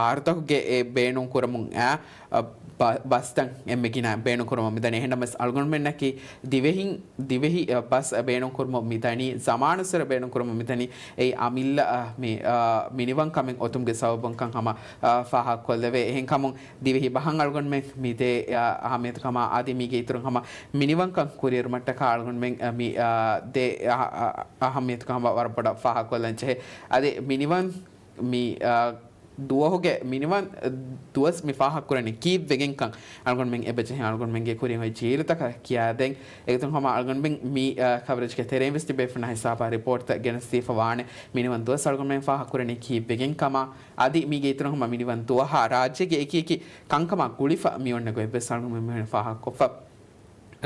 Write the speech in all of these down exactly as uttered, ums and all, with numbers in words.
އާރުތަކުގެ އެ ބޭނުން ކުރަމުން އާ، އަ، ބަ-، ބަސްތައް އެންމެ ގިނަ ބޭނުން ކުރަމުން މިދަނީ. އެހެންނަމަވެސް އަޅުގަނޑުމެންނަކީ ދިވެހިން، ދިވެހި، އަ، ބަސް ބޭނުން ކުރަމުން މިދަނީ ޒަމާނުއްސުރެ ބޭނުން ކުރަމުން މިދަނީ. އެއީ އަމިއްލަ، އަ، މި، އަ، މިނިވަން ކަމެއް އޮތުމުގެ ސަބަބުން ކަން ހަމަ، އަ، ފާހަގަކޮށްލެވޭ. އެހެންކަމުން ދިވެހި ބަހަށް އަޅުގަނޑުމެން މިދޭ، އަ، އަހައްމިޔަތުކަމާ އަދި މީގެ އިތުރުން ހަމަ މިނިވަންކަން ކުރިއެރުމަށްޓަކާ އަޅުގަނޑުމެން، އަ، މި، އަ، ދޭ އަ-، އަ-، އަހައްމިޔަތުކަން ހަމަ ވަރަށް ބޮޑަށް ފާހަގަކޮށްލަން ޖެހޭ. އަދި މިނިވަން މި، އަ، ދުވަހުގެ މިނިވަން ދުވަސް މި ފާހަގަކުރަނީ ކީއްވެގެންކަން އަޅުގަނޑުމެން އެބަޖެހޭ އަޅުގަނޑުމެންގެ ކުރިން އޮތް ޖީލުތަކަށް ކިޔާދޭން. އެގޮތުން ހަމަ އަޅުގަނޑުމެން މި، އަ، ކަވަރޭޖްގެ ތެރެއިން ވެސް ތިބޭފުޅުންނާ ހިސާބަށް ރިޕޯޓްތައް ގެނެސްދީފަ ވާނެ. މިނިވަން ދުވަސް އަޅުގަނޑުމެން ފާހަގަކުރަނީ ކީއްވެގެން ކަމާ، އަދި މީގެ އިތުރުން ހަމަ މިނިވަން ދުވަހާ ރާއްޖޭގެ އެކި އެކި ކަންކަމާ ގުޅިފަ މި އޮންނަ ގޮތް ވެސް އަޅުގަނޑުމެން މިހެން ފާހަގަކޮށްފަ.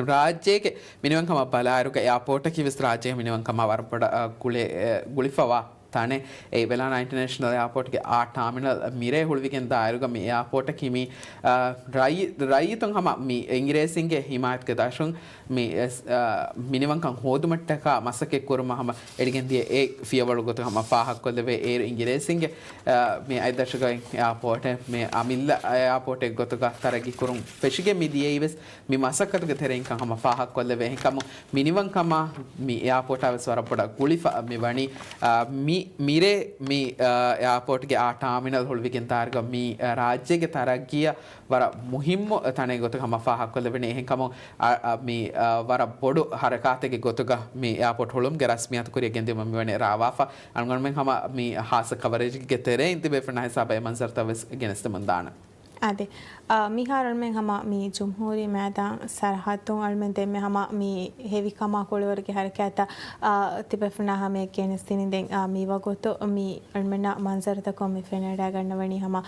ރާއްޖޭގެ މިނިވަންކަމަށް ބަލާއިރުގަ އެއާޕޯޓަކީ ވެސް ރާއްޖޭގެ މިނިވަންކަމާ ވަރަށް ބޮޑަށް، އަ، ގުޅޭ، އެ، ގުޅިފަވާ ތަނެއް. އެ ވެލާނާ އިންޓަރނޭޝަނަލް އެއާޕޯޓްގެ އާ ޓާމިނަލް މިރޭ ހުޅުވިގެން ދާއިރުގަ މި އެއާޕޯޓަކީ މި، އަ، ރައްޔި-، ރައްޔިތުން ހަމަ މި އިނގިރޭސިންގެ ހިމާޔަތުގެ ދަށުން މި އެސް-، އަ، މިނިވަންކަން ހޯދުމަށްޓަކާ މަސައްކަތް ކުރުމަށް ހަމަ އެޅިގެން ދިޔަ އެ ފިޔަވަޅު ގޮތުގަ ހަމަ ފާހަގަކޮށްލެވޭ. އޭރު އިނގިރޭސިންގެ، އަ، މި އަތްދަށުގައި އެއާޕޯޓެއް މި އަމިއްލަ އެއާޕޯޓެއް ގޮތުގަ ތަރައްގީ ކުރުން ފެށިގެން މި ދިޔައީ ވެސް މި މަސައްކަތުގެ ތެރެއިންކަން ހަމަ ފާހަގަކޮށްލެވޭ. އެހެންކަމުން މިނިވަންކަމާ މި އެއާޕޯޓާ ވެސް ވަރަށް ބޮޑަށް ގުޅިފަ މި ވަނީ، އާ، މި މިރޭ މި، އާ، އެއާޕޯޓްގެ އާ ޓާމިނަލް ހުޅުވިގެން ދާއިރުގަ މި، އާ، ރާއްޖޭގެ ތަރައްގީއަށް ވަރަށް މުހިއްމު ތަނެއް ގޮތުގަ ހަމަ ފާހަގަކޮށްލެވެނީ. އެހެންކަމުން، އާ، އާ، މި، އާ، ވަރަށް ބޮޑު ހަރަކާތެއްގެ ގޮތުގަ މި އެއާޕޯޓް ހުޅުވުމުގެ ރަސްމިއްޔާތު ކުރިއަށް ގެންދިއުމަށް މިވަނީ ރާވާފަ. އަޅުގަނޑުމެން ހަމަ މި ހާއްސަ ކަވަރޭޖެއްގެ ތެރެއިން ތިބޭފުޅުންނާ ހިސާބަށް އެ މަންޒަރުތައް ވެސް ގެނެސްދެމުން ދާނަން. އާދެ، އާ، މިހާރު އަޅުމެން ހަމަ މި ޖުމްހޫރީ މައިދާން ސަރަހައްދުން އަޅުމެން ދެންމެ ހަމަ މި ހެވިކަމާ ކުޅިވަރުގެ ހަރަކާތަށް، އާ، ތިބޭފުޅުންނާ ހަމަޔަށް ގެނެސްދިނީ. ދެން، އާ، މި ވަގުތު މި އަޅުމެންނަށް މަންޒަރުތަކުން މި ފެނިވަޑައިގަންނަވަނީ ހަމަ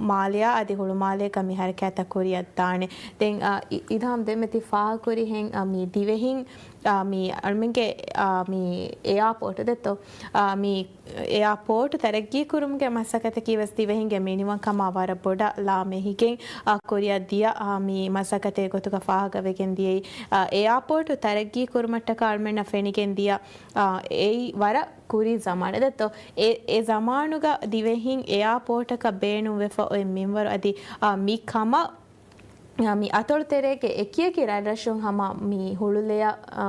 މާލެއާ އަދި ހުޅުމާލޭގަ މި ހަރަކާތްތައް ކުރިއަށްދާނެ. ދެން، އާ، އި-، އިލްހާމް ދެންމެ ތި ފާހަގަކުރިހެން، އާ، މި ދިވެހިން، އާ، މި އަޅުމެންގެ، އާ، މި އެއާޕޯޓު ދެއްތޯ، އާ، މި އެއާޕޯޓު ތަރައްގީ ކުރުމުގެ މަސައްކަތަކީ ވެސް ދިވެހިންގެ މިނިވަންކަމާ ވަރަށް ބޮޑަށް ލާމެހިގެން، އާ، ކުރިއަށް ދިޔަ، އާ، މި މަސައްކަތެއް ގޮތުގަ ފާހަގަވެގެން ދިޔައީ. އާ، އެއާޕޯޓު ތަރައްގީ ކުރުމަށްޓަކާ އަޅުމެންނަށް ފެނިގެން ދިޔަ، އާ، އެއީ ވަރަށް ކުރީ ޒަމާނެއް ދެއްތޯ. އެ، އެ ޒަމާނުގަ ދިވެހިން އެއާޕޯޓަކަށް ބޭނުންވެފަ އޮތް މިންވަރު އަދި، އާ، މި ކަމަށް މި އަތޮޅު ތެރޭގެ އެކިއެކި ރަށްރަށުން ހަމަ މި ހުޅުލެޔަށް، އާ،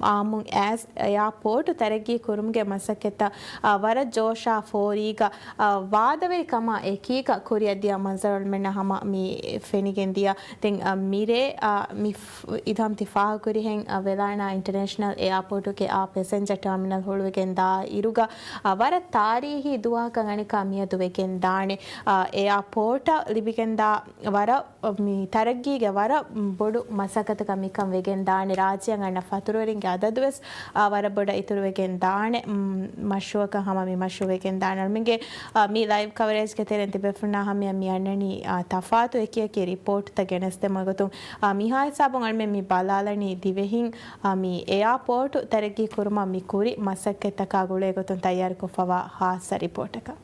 އާއްމުން އެސް އެއާޕޯޓު ތަރައްގީ ކުރުމުގެ މަސައްކަތްތައް، އާ، ވަރަށް ޖޯޝާ ފޯރީގަ، އާ، ވާދަވެރި ކަމާ އެކީގަ ކުރިއަށް ދިޔަ މަންޒަރު އަޅުމެންނަށް ހަމަ މި ފެނިގެން ދިޔަ. ދެން، އާ، މިރޭ، އާ، މި ފް-، އިލްހާމް ތި ފާހަގަކުރިހެން، އާ، ވެލާނާ އިންޓަރނޭޝަނަލް އެއާޕޯޓުގެ އާ ޕެސެންޖަރ ޓާމިނަލް ހުޅުވިގެން ދާ އިރުގަ، އާ، ވަރަށް ތާރީހީ ދުވަހަކަށް އަނެއްކާ މިއަދު ވެގެން ދާނެ. އާ، އެއާޕޯޓަށް ލިބިގެން ދާ ވަރަށް މި ތަރައްގީގެ ވަރަށް ބޮޑު މަސައްކަތަކަށް މިކަން ވެގެން ދާނެ. ރާއްޖެއަށް އަންނަ ފަތުރުވެރިންގެ އަދަދު ވެސް، އާ، ވަރަށް ބޮޑަށް އިތުރުވެގެން ދާނެ، މް، މަޝްރޫއަކަށް ހަމަ މި މަޝްރޫ ވެގެން ދާނެ. އަޅުމެންގެ، އާ، މި ލައިވް ކަވަރޭޖްގެ ތެރެއިން ތިބޭފުޅުންނާ ހަމަޔަށް މި އަންނަނީ، އާ، ތަފާތު އެކިއެކި ރިޕޯޓްތައް ގެނެސްދެމުގެ ގޮތުން، އާ، މިހާ ހިސާބުން އަޅުމެން މި ބަލާލަނީ ދިވެހިން، އާ، މި އެއާޕޯޓު ތަރައްގީ ކުރުމަށް މި ކުރި މަސައްކަތްތަކާ ގުޅޭ ގޮތުން ތައްޔާރުކޮށްފަވާ ހާއްސަ ރިޕޯޓަކަށް.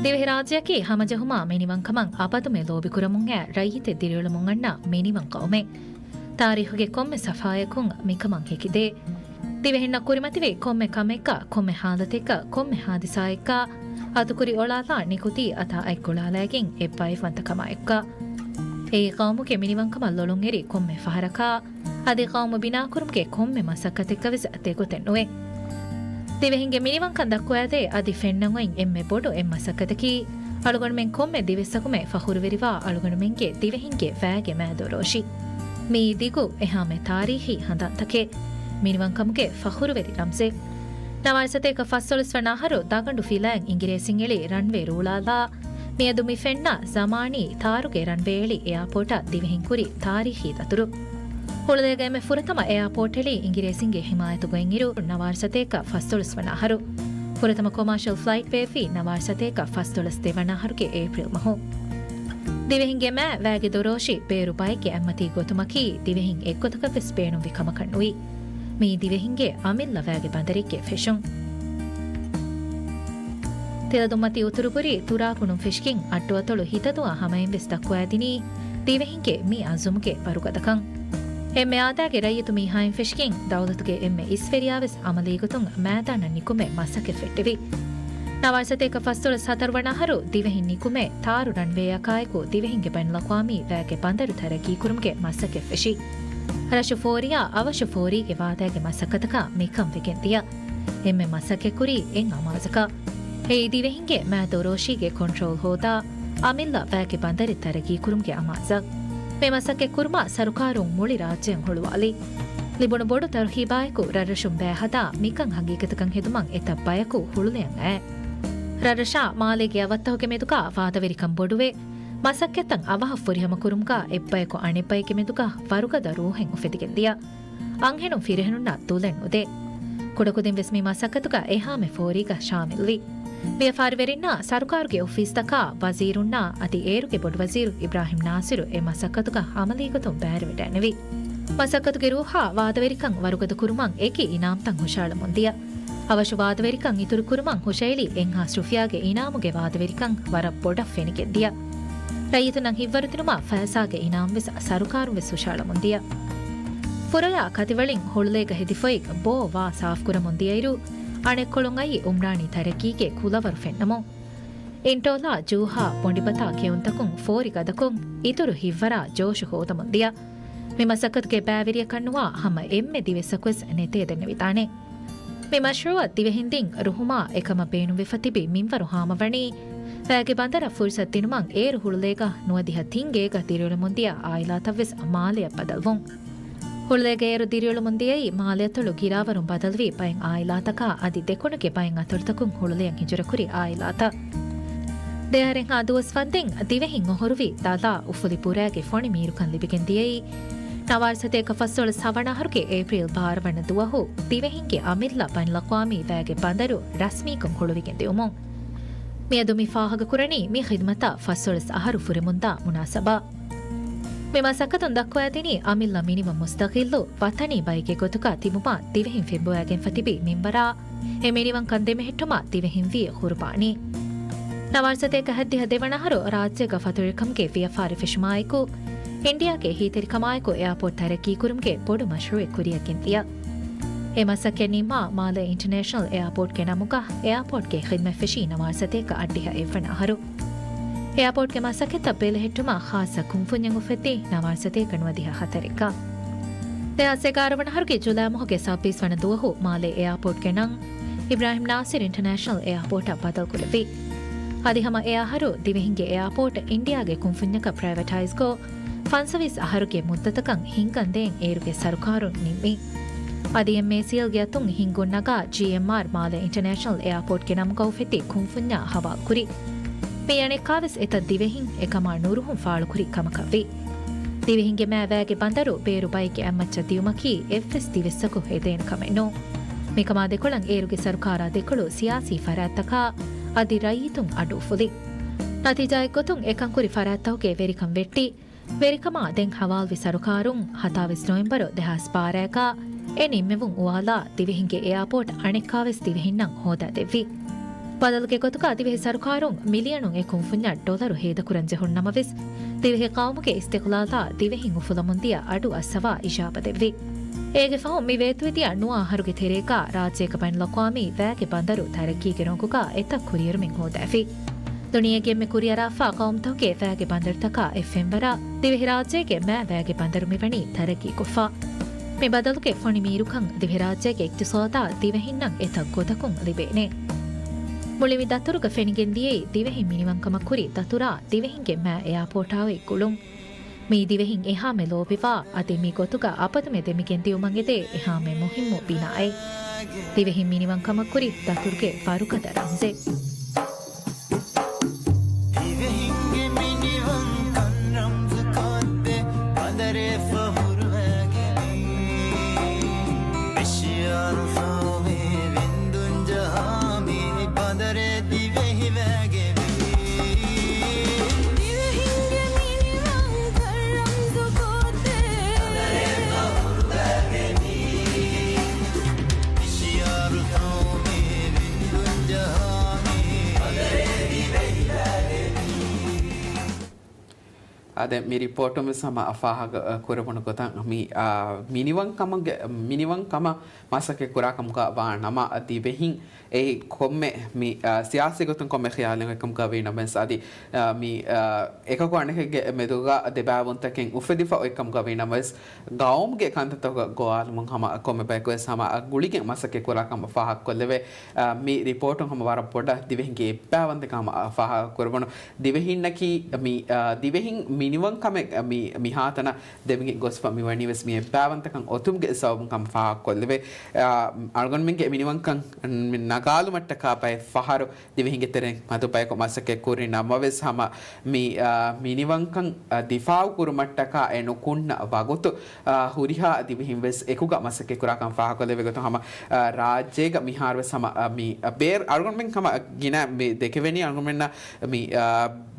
ދިވެހިރާއްޖެއަކީ ހަމަޖެހުމާ މިނިވަންކަމަށް އަބަދުމެ ލޯބިކުރަމުން އައި ރައްޔިތެއް ދިރިއުޅެމުން އަންނަ މިނިވަން ޤައުމެއް. ތާރީޚުގެ ކޮންމެ ޞަފްޙާޔަކުން މިކަމަށް ހެކިދޭ. ދިވެހިންނަށް ކުރިމަތިވި ކޮންމެ ކަމެއްގަ، ކޮންމެ ޙާލަތެއްގަ، ކޮންމެ ޙާދިސާއެއްގަ، އަތުކުރި އޮޅާލާ ނިކުތީ އަތާ އަތް ގުޅާލައިގެން އެއްބައިވަންތަކަމާ އެއްކަ. އެއީ ޤައުމުގެ މިނިވަންކަމަށް ލޮޅުންއެރި ކޮންމެ ފަހަރަކާ، އަދި ޤައުމު ބިނާކުރުމުގެ ކޮންމެ މަސައްކަތެއްގަވެސް ދެގޮތެއް ނުވޭ. ދިވެހިންގެ މިނިވަންކަން ދައްކުވާދޭ އަދި ފެންނަންއޮތް އެންމެ ބޮޑު އެއް މަސައްކަތަކީ، އަޅުގަނޑުމެން ކޮންމެ ދިވެއްސަކުމެ ފަޚުރުވެރިވާ އަޅުގަނޑުމެންގެ ދިވެހިންގެ ވައިގެ މާ ދޮރޯށި. މިއީ ދިގު އެހާމެ ތާރީޚީ ހަނދާންތަކެއް. މިނިވަންކަމުގެ ފަޚުރުވެރި ރަމްޒެއް. ނަވާރަސަތޭކަ ފަސްދޮޅަސް ވަނަ އަހަރު ދަގަނޑު ފިލައިން އިނގިރޭސިން އެޅި ރަންވޭ ރޫޅާލާ، މިއަދު މި ފެންނަ ޒަމާނީ ތާރުގެ ރަންވޭ އެޅި އެއާޕޯޓަށް ދިވެހިން ކުރި ތާރީޚީ ދަތުރު. ހުޅުލޭގަ އެންމެ ފުރަތަމަ އެއާޕޯޓް އެޅީ އިނގިރޭސިންގެ ހިމާޔަތުގައި އިރު ނަވާރަސަތޭކަ ފަސްދޮޅަސް ވަނަ އަހަރު. ފުރަތަމަ ކޮމާޝަލް ފްލައިޓް ބޭއްވީ ނަވާރަސަތޭކަ ފަސްދޮޅަސް ދެ ވަނަ އަހަރުގެ އޭޕްރިލް މަހު. ދިވެހިންގެ މާ ވައިގެ ދޮރޯށި ބޭރު ބައެއްގެ އަތްމަތީ ގޮތުމަކީ ދިވެހިން އެއްގޮތަކަށް ވެސް ބޭނުންވި ކަމަކަށް ނުވި. މިއީ ދިވެހިންގެ އަމިއްލަ ވައިގެ ބަނދަރެއްގެ ފެށުން. ތިލަދުންމަތީ އުތުރުކުރި ތުރާކުނުން ފެށިގެން އައްޑުއަތޮޅު ހިތަދުއާ ހަމައިން ވެސް ދައްކުވާދިނީ ދިވެހިންގެ މި އަޒުމުގެ ބަރުގަދަކަން. އެންމެ އާދައިގެ ރައްޔިތު މީހާއިން ފެށިގެން ދައުލަތުގެ އެންމެ އިސްވެރިޔާ ވެސް އަމަލީގޮތުން މައިދާނަށް ނިކުމެ މަސައްކަތް ފެއްޓެވި. ނަވާރަ ސަތޭކަ ފަސްދޮޅަސް ހަތަރު ވަނަ އަހަރު ދިވެހިން ނިކުމެ ތާރު ރަންވޭއަކާއެކު ދިވެހިންގެ ބައިނަލްއަޤްވާމީ ވައިގެ ބަނދަރު ތަރައްޤީކުރުމުގެ މަސައްކަތް ފެށި. ރަށު ފޯރިއާ އަވަށު ފޯރީގެ ވާދައިގެ މަސައްކަތަކާ މިކަން ވެގެން ދިޔަ. އެންމެ މަސައްކަތްކުރީ އެއް އަމާޒަކަށް. އެއީ ދިވެހިންގެ މާތް ދޮރޯށީގެ ކޮންޓްރޯލް ހޯދާ، އަމިއްލަ ވައިގެ ބަނދަރެއް ތަރައްޤީކުރުމުގެ އަމާޒަށް. މި މަސައްކަތް ކުރުމަށް ސަރުކާރުން މުޅި ރާއްޖެއަށް ހުޅުވާލި. ލިބުނު ބޮޑު ތަރުހީބާއެކު ރަށްރަށުން ބައި ހަދާ މިކަން ހަގީގަތަކަށް ހެދުމަށް އެތައް ބަޔަކު ހުޅުލަޔަށް އައި. ރަށްރަށާ މާލޭގެ އަވަށްތަކުގެ މެދުގާ ވާދަވެރިކަން ބޮޑުވެ، މަސައްކަތްތައް އަވަހަށް ފުރިހަމަ ކުރުމުގާ އެއްބަޔަކު އަނެއްބައެއްގެ މެދުގާ ވަރުގަދަ ރޫހެއް އުފެދިގެން ދިޔަ. އަންހެނުން ފިރިހެނުންނަށް ދުލެއް ނުދޭ. ކުޑަކުދިން ވެސް މި މަސައްކަތުގަ އެހާމެ ފޯރީގަ ޝާމިލްވި. ވިޔަފާރިވެރިންނާ ސަރުކާރުގެ އޮފީސްތަކާ ވަޒީރުންނާ އަދި އޭރުގެ ބޮޑުވަޒީރު އިބްރާހިމް ނާސިރު އެ މަސައްކަތުގަ އަމަލީގޮތުން ބައިވެރިވެޑައިނުވި. މަސައްކަތުގެ ރޫހާ ވާދަވެރިކަން ވަރުގަދަ ކުރުމަށް އެކި އިނާމްތައް ހުށައަޅަމުން ދިޔަ. އަވަށު ވާދަވެރިކަން އިތުރު ކުރުމަށް ހުށައެޅި އެއްހާސް ރުފިޔާގެ އިނާމުގެ ވާދަވެރިކަން ވަރަށް ބޮޑަށް ފެނިގެން ދިޔަ. ރައްޔިތުންނަށް ހިތްވަރުދިނުމަށް ފައިސާގެ އިނާމް ވެސް ސަރުކާރުން ވެސް ހުށައަޅަމުން ދިޔަ. ފުރަޔާ ކަތިވަޅިން ހުޅުލޭގަ ހެދިފައި ބޯ ވާ ސާފުކުރަމުން ދިޔައިރު، އަނެއްކޮޅުން އައީ އުމްރާނީ ތަރައްގީގެ ކުލަވަރު ފެންނަމުން. އިންޓޯލާ، ޖޫހާ، ބޮނޑިބަތާ ކެއުންތަކުން ފޯރި ގަދަކޮށް، އިތުރު ހިތްވަރާ ޖޯޝު ހޯދަމުން ދިޔަ. މި މަސައްކަތުގެ ބައިވެރިޔަކަށްނުވާ ހަމަ އެންމެ ދިވެއްސަކުވެސް ނެތޭ ދެންނެވިދާނެ. މި މަޝްރޫއަށް ދިވެހިން ދިން ރުހުމާ އެކަމަށް ބޭނުންވެފަ ތިބި މިންވަރު ހާމަވަނީ، ވައިގެ ބަނދަރަށް ފުރުސަތު ދިނުމަށް އޭރު ހުޅުލޭގަ ނުވަދިހަ ތިން ގޭގަ ދިރިއުޅެމުން ދިޔަ އާއިލާތައްވެސް މާލެއަށް ބަދަލުވުން. ހުޅުލޭގަ އޭރު ދިރިއުޅެމުން ދިޔައީ މާލެ އަތޮޅު ގިރާވަރުން ބަދަލުވި ބައެއް އާއިލާތަކާ އަދި ދެކުނުގެ ބައެއް އަތޮޅުތަކުން ހުޅުލެޔަށް ހިޖުރަކުރި އާއިލާތައް. ދެއަހަރެއްހާ ދުވަސް ވަންދެން ދިވެހިން އޮހޮރުވި ދަލާ އުފުލި ބުރައިގެ ފޮނި މީރުކަން ލިބިގެން ދިޔައީ، ނަވާރަ ސަތޭކަ ފަސްދޮޅަސް ހަވަނަ އަހަރުގެ އޭޕްރީލް ބާރަ ވަނަ ދުވަހު ދިވެހިންގެ އަމިއްލަ ބައިނަލްއަޤްވާމީ ވައިގެ ބަނދަރު ރަސްމީކޮށް ހުޅުވިގެން ދިއުމުން. މިއަދު މި ފާހަގަކުރަނީ މި ޚިދުމަތަށް ފަސްދޮޅަސް އަހަރު ފުރެމުންދާ މުނާސަބާ. މި މަސައްކަތުން ދައްކަވައިދިނީ އަމިއްލަ މިނިވަން މުސްތަޤިއްލު ވަޠަނީ ބައެއްގެ ގޮތުގަ ތިބުމަށް ދިވެހިން ފެންބޮވައިގެންފަ ތިބި މިންވަރާ، އެ މިނިވަންކަން ދެމެހެއްޓުމަށް ދިވެހިން ވީ ޤުރުބާނީ. ނަވާރަ ސަތޭކަ ހަތްދިހަ ދެވަނަ އަހަރު ރާއްޖޭގަ ފަތުރުވެރިކަމުގެ ވިޔަފާރި ފެށުމާއެކު، އިންޑިއާގެ އެހީތެރިކަމާއެކު އެއާޕޯޓް ތަރައްގީކުރުމުގެ ބޮޑު މަޝްރޫއެއް ކުރިއަށް ގެންދިޔަ. އެ މަސައްކަތް ނިންމާ މާލޭ އިންޓަނޭޝަނަލް އެއާޕޯޓްގެ ނަމުގަ އެއާޕޯޓްގެ ޚިދުމަތް ފެށީ ނަވާރަ ސަތޭކަ އަށްޑިހަ އެއްވަނަ އަހަރު. އެއާޕޯޓްގެ މަސައްކަތްތައް ބެލެހެއްޓުމަށް ޚާއްޞަ ކުންފުންޏެއް އުފެއްދީ ނަވާރަ ސަތޭކަ ނުވަދިހަ ހަތަރެއްގަ. ދެހާސް އެގާރަ ވަނަ އަހަރުގެ ޖުލައި މަހުގެ ސައްބީސް ވަނަ ދުވަހު މާލޭ އެއާޕޯޓްގެ ނަން އިބްރާހިމް ނާސިރް އިންޓަނޭޝަނަލް އެއާޕޯޓަށް ބަދަލުކުރެއްވި. އަދި ހަމަ އެ އަހަރު ދިވެހިންގެ އެއާޕޯޓް އިންޑިއާގެ ކުންފުންޏަކަށް ޕްރައިވެޓައިޒްކޮށް، ފަންސަވީސް އަހަރުގެ މުއްދަތަކަށް ހިންގަންދޭން އޭރުގެ ސަރުކާރުން ނިންމި. އަދި އެމްއޭސީއެލްގެ އަތުން ހިންގުން ނަގާ ޖީއެމްއާރް މާލޭ އިންޓަނޭޝަނަލް އެއާޕޯޓްގެ ނަމުގަ އުފެއްދި ކުންފުންޏާ ހަވާލުކުރި. މި އަނެއްކާވެސް އެތައް ދިވެހިން އެކަމާ ނުރުހުން ފާޅުކުރި ކަމަކަށްވި. ދިވެހިންގެ މާ ވައިގެ ބަނދަރު ބޭރު ބައެއްގެ އަތްމައްޗަށް ދިޔުމަކީ އެއްވެސް ދިވެއްސަކު ހެދޭނެ ކަމެއް ނޫން. މިކަމާ ދެކޮޅަށް އޭރުގެ ސަރުކާރާ ދެކޮޅު ސިޔާސީ ފަރާތްތަކާ އަދި ރައްޔިތުން އަޑު އުފުލި. ނަތީޖާއެއްގޮތުން އެކަންކުރި ފަރާތްތަކުގެ ވެރިކަން ވެއްޓި. ވެރިކަމާ ދެން ހަވާލުވި ސަރުކާރުން ހަތާވީސް ނޮވެމްބަރު ދެހާސް ބާރައަކާ އެ ނިންމެވުން އުވާލާ ދިވެހިންގެ އެއާޕޯޓް އަނެއްކާވެސް ދިވެހިންނަށް ހޯދާ ދެއްވި. ބަދަލުގެ ގޮތުގަ ދިވެހި ސަރުކާރުން މިލިއަނުން އެ ކުންފުންޏަށް ޑޮލަރު ހޭދަކުރަން ޖެހުނު ނަމަވެސް، ދިވެހި ޤައުމުގެ އިސްތިޤްލާލާ ދިވެހިން އުފުލަމުން ދިޔަ އަޑު އައްސަވާ އިޖާބަ ދެއްވި. އޭގެ ފަހުން މި ވޭތުވެދިޔަ ނުވަ އަހަރުގެ ތެރޭގަ ރާއްޖޭގަ ބައިނަލްއަޤްވާމީ ވައިގެ ބަނދަރު ތަރައްގީގެ ރޮނގުގަ އެތައް ކުރިއެރުމެއް ހޯދައިފި. ދުނިޔޭގެ އެންމެ ކުރިއަރާފާ ޤައުމުތަކުގެ ވައިގެ ބަނދަރުތަކާ އެއްފެންވަރަށް ދިވެހިރާއްޖޭގެ މާ ވައިގެ ބަނދަރު މިވަނީ ތަރައްގީކޮށްފަ. މި ބަދަލުގެ ފޮނި މީރުކަން ދިވެހިރާއްޖޭގެ އިޤްތިޞާދާ ދިވެހިންނަށް އެތައް ގޮތަކުން ލިބޭނެ. މުޅި މި ދަތުރުގަ ފެނިގެން ދިޔައީ ދިވެހި މިނިވަންކަމަށް ކުރި ދަތުރާ ދިވެހިންގެ މާ އެއާޕޯޓާއި ގުޅުން. މީ ދިވެހިން އެހާމެ ލޯބިވާ އަދި މި ގޮތުގަ އަބަދުމެ ދެމިގެން ދިއުމަށް އެދޭ އެހާމެ މުހިއްމު ބިނާއެއް. ދިވެހިން މިނިވަންކަމަށް ކުރި ދަތުރުގެ ވަރުގަދަ ރަމްޒެއް. ދިވެހިންގެ މިނިވަންކަން ރަމްޒުކޮށްދޭ ބަނދަރެއް ފަހުރުވައިގެން. އެޝިޔާރު ފަހުމީ ވިންދުން ޖަހާ މި ބަނދަރެއް ދިވެހި ވައިގެ ދިވެހިންގެ މިނިވަންކަން ރަމްޒުކޮށްދޭ. އިޝިޔާރު ތައުމީ ވިންދުން ޖަހާ މި އާދެ، މި ރިޕޯޓުން ވެސް ހަމަ ފާހަގަ، އަ، ކުރެވުނު ގޮތަށް މި، އާ، މިނިވަންކަމުގެ، މިނިވަންކަމަށް މަސައްކަތް ކުރާ ކަމުގަ ވާ ނަމަ، ދިވެހިން އެއީ ކޮންމެ މި، އާ، ސިޔާސީ ގޮތުން ކޮންމެ ޚިޔާލެއް އޮތްކަމުގަ ވީ ނަމަވެސް، އަދި، އާ، މި، އާ، އެކަކު އަނެކެއްގެ މެދުގަ ދެބައިވުންތަކެއް އުފެދިފަ އޮތްކަމުގަ ވީ ނަމަވެސް، ގައުމުގެ ކަންތައްތަކުގަ ގޮވާލުމުން ހަމަ ކޮންމެ ބަޔަކު ވެސް ހަމަ ގުޅިގެން މަސައްކަތް ކުރާ ކަމަށް ފާހަގަކޮށްލެވޭ. އާ، މި ރިޕޯޓުން ހަމަ ވަރަށް ބޮޑަށް ދިވެހިންގެ އެއްބައިވަންތަކަން ހަމަ ފާހަގަ ކުރެވުނު. ދިވެހިންނަކީ މި، އާ، ދިވެހިން މިނިވަންކަމެއް މި، މިހާތަނަށް ދެމިގެން ގޮސްފަ މިވަނީ ވެސް މި އެއްބައިވަންތަކަން އޮތުމުގެ ސަބަބުން ކަމަށް ފާހަގަކޮށްލެވޭ. އާ، އަޅުގަނޑުމެންގެ މިނިވަންކަން ނަގާލުމަށްޓަކާ ބައެއް ފަހަރު ދިވެހިންގެ ތެރެއިން މަދު ބަޔަކު މަސައްކަތް ކުރި ނަމަވެސް ހަމަ މި، އާ، މިނިވަންކަން، އާ، ދިފާއު ކުރުމަށްޓަކާ އެ ނުކުންނަ ވަގުތު، އާ، ހުރިހާ ދިވެހިން ވެސް އެކުގަ މަސައްކަތް ކުރާކަން ފާހަގަކޮށްލެވޭ ގޮތުން ހަމަ، އާ، ރާއްޖޭގަ މިހާރު ވެސް ހަމަ، އާ، މި، އާ، ބޭރު އަޅުގަނޑުމެން ހަމަ ގިނަ މި ދެކެވެނީ އަޅުގަނޑުމެންނަށް މި، އާ،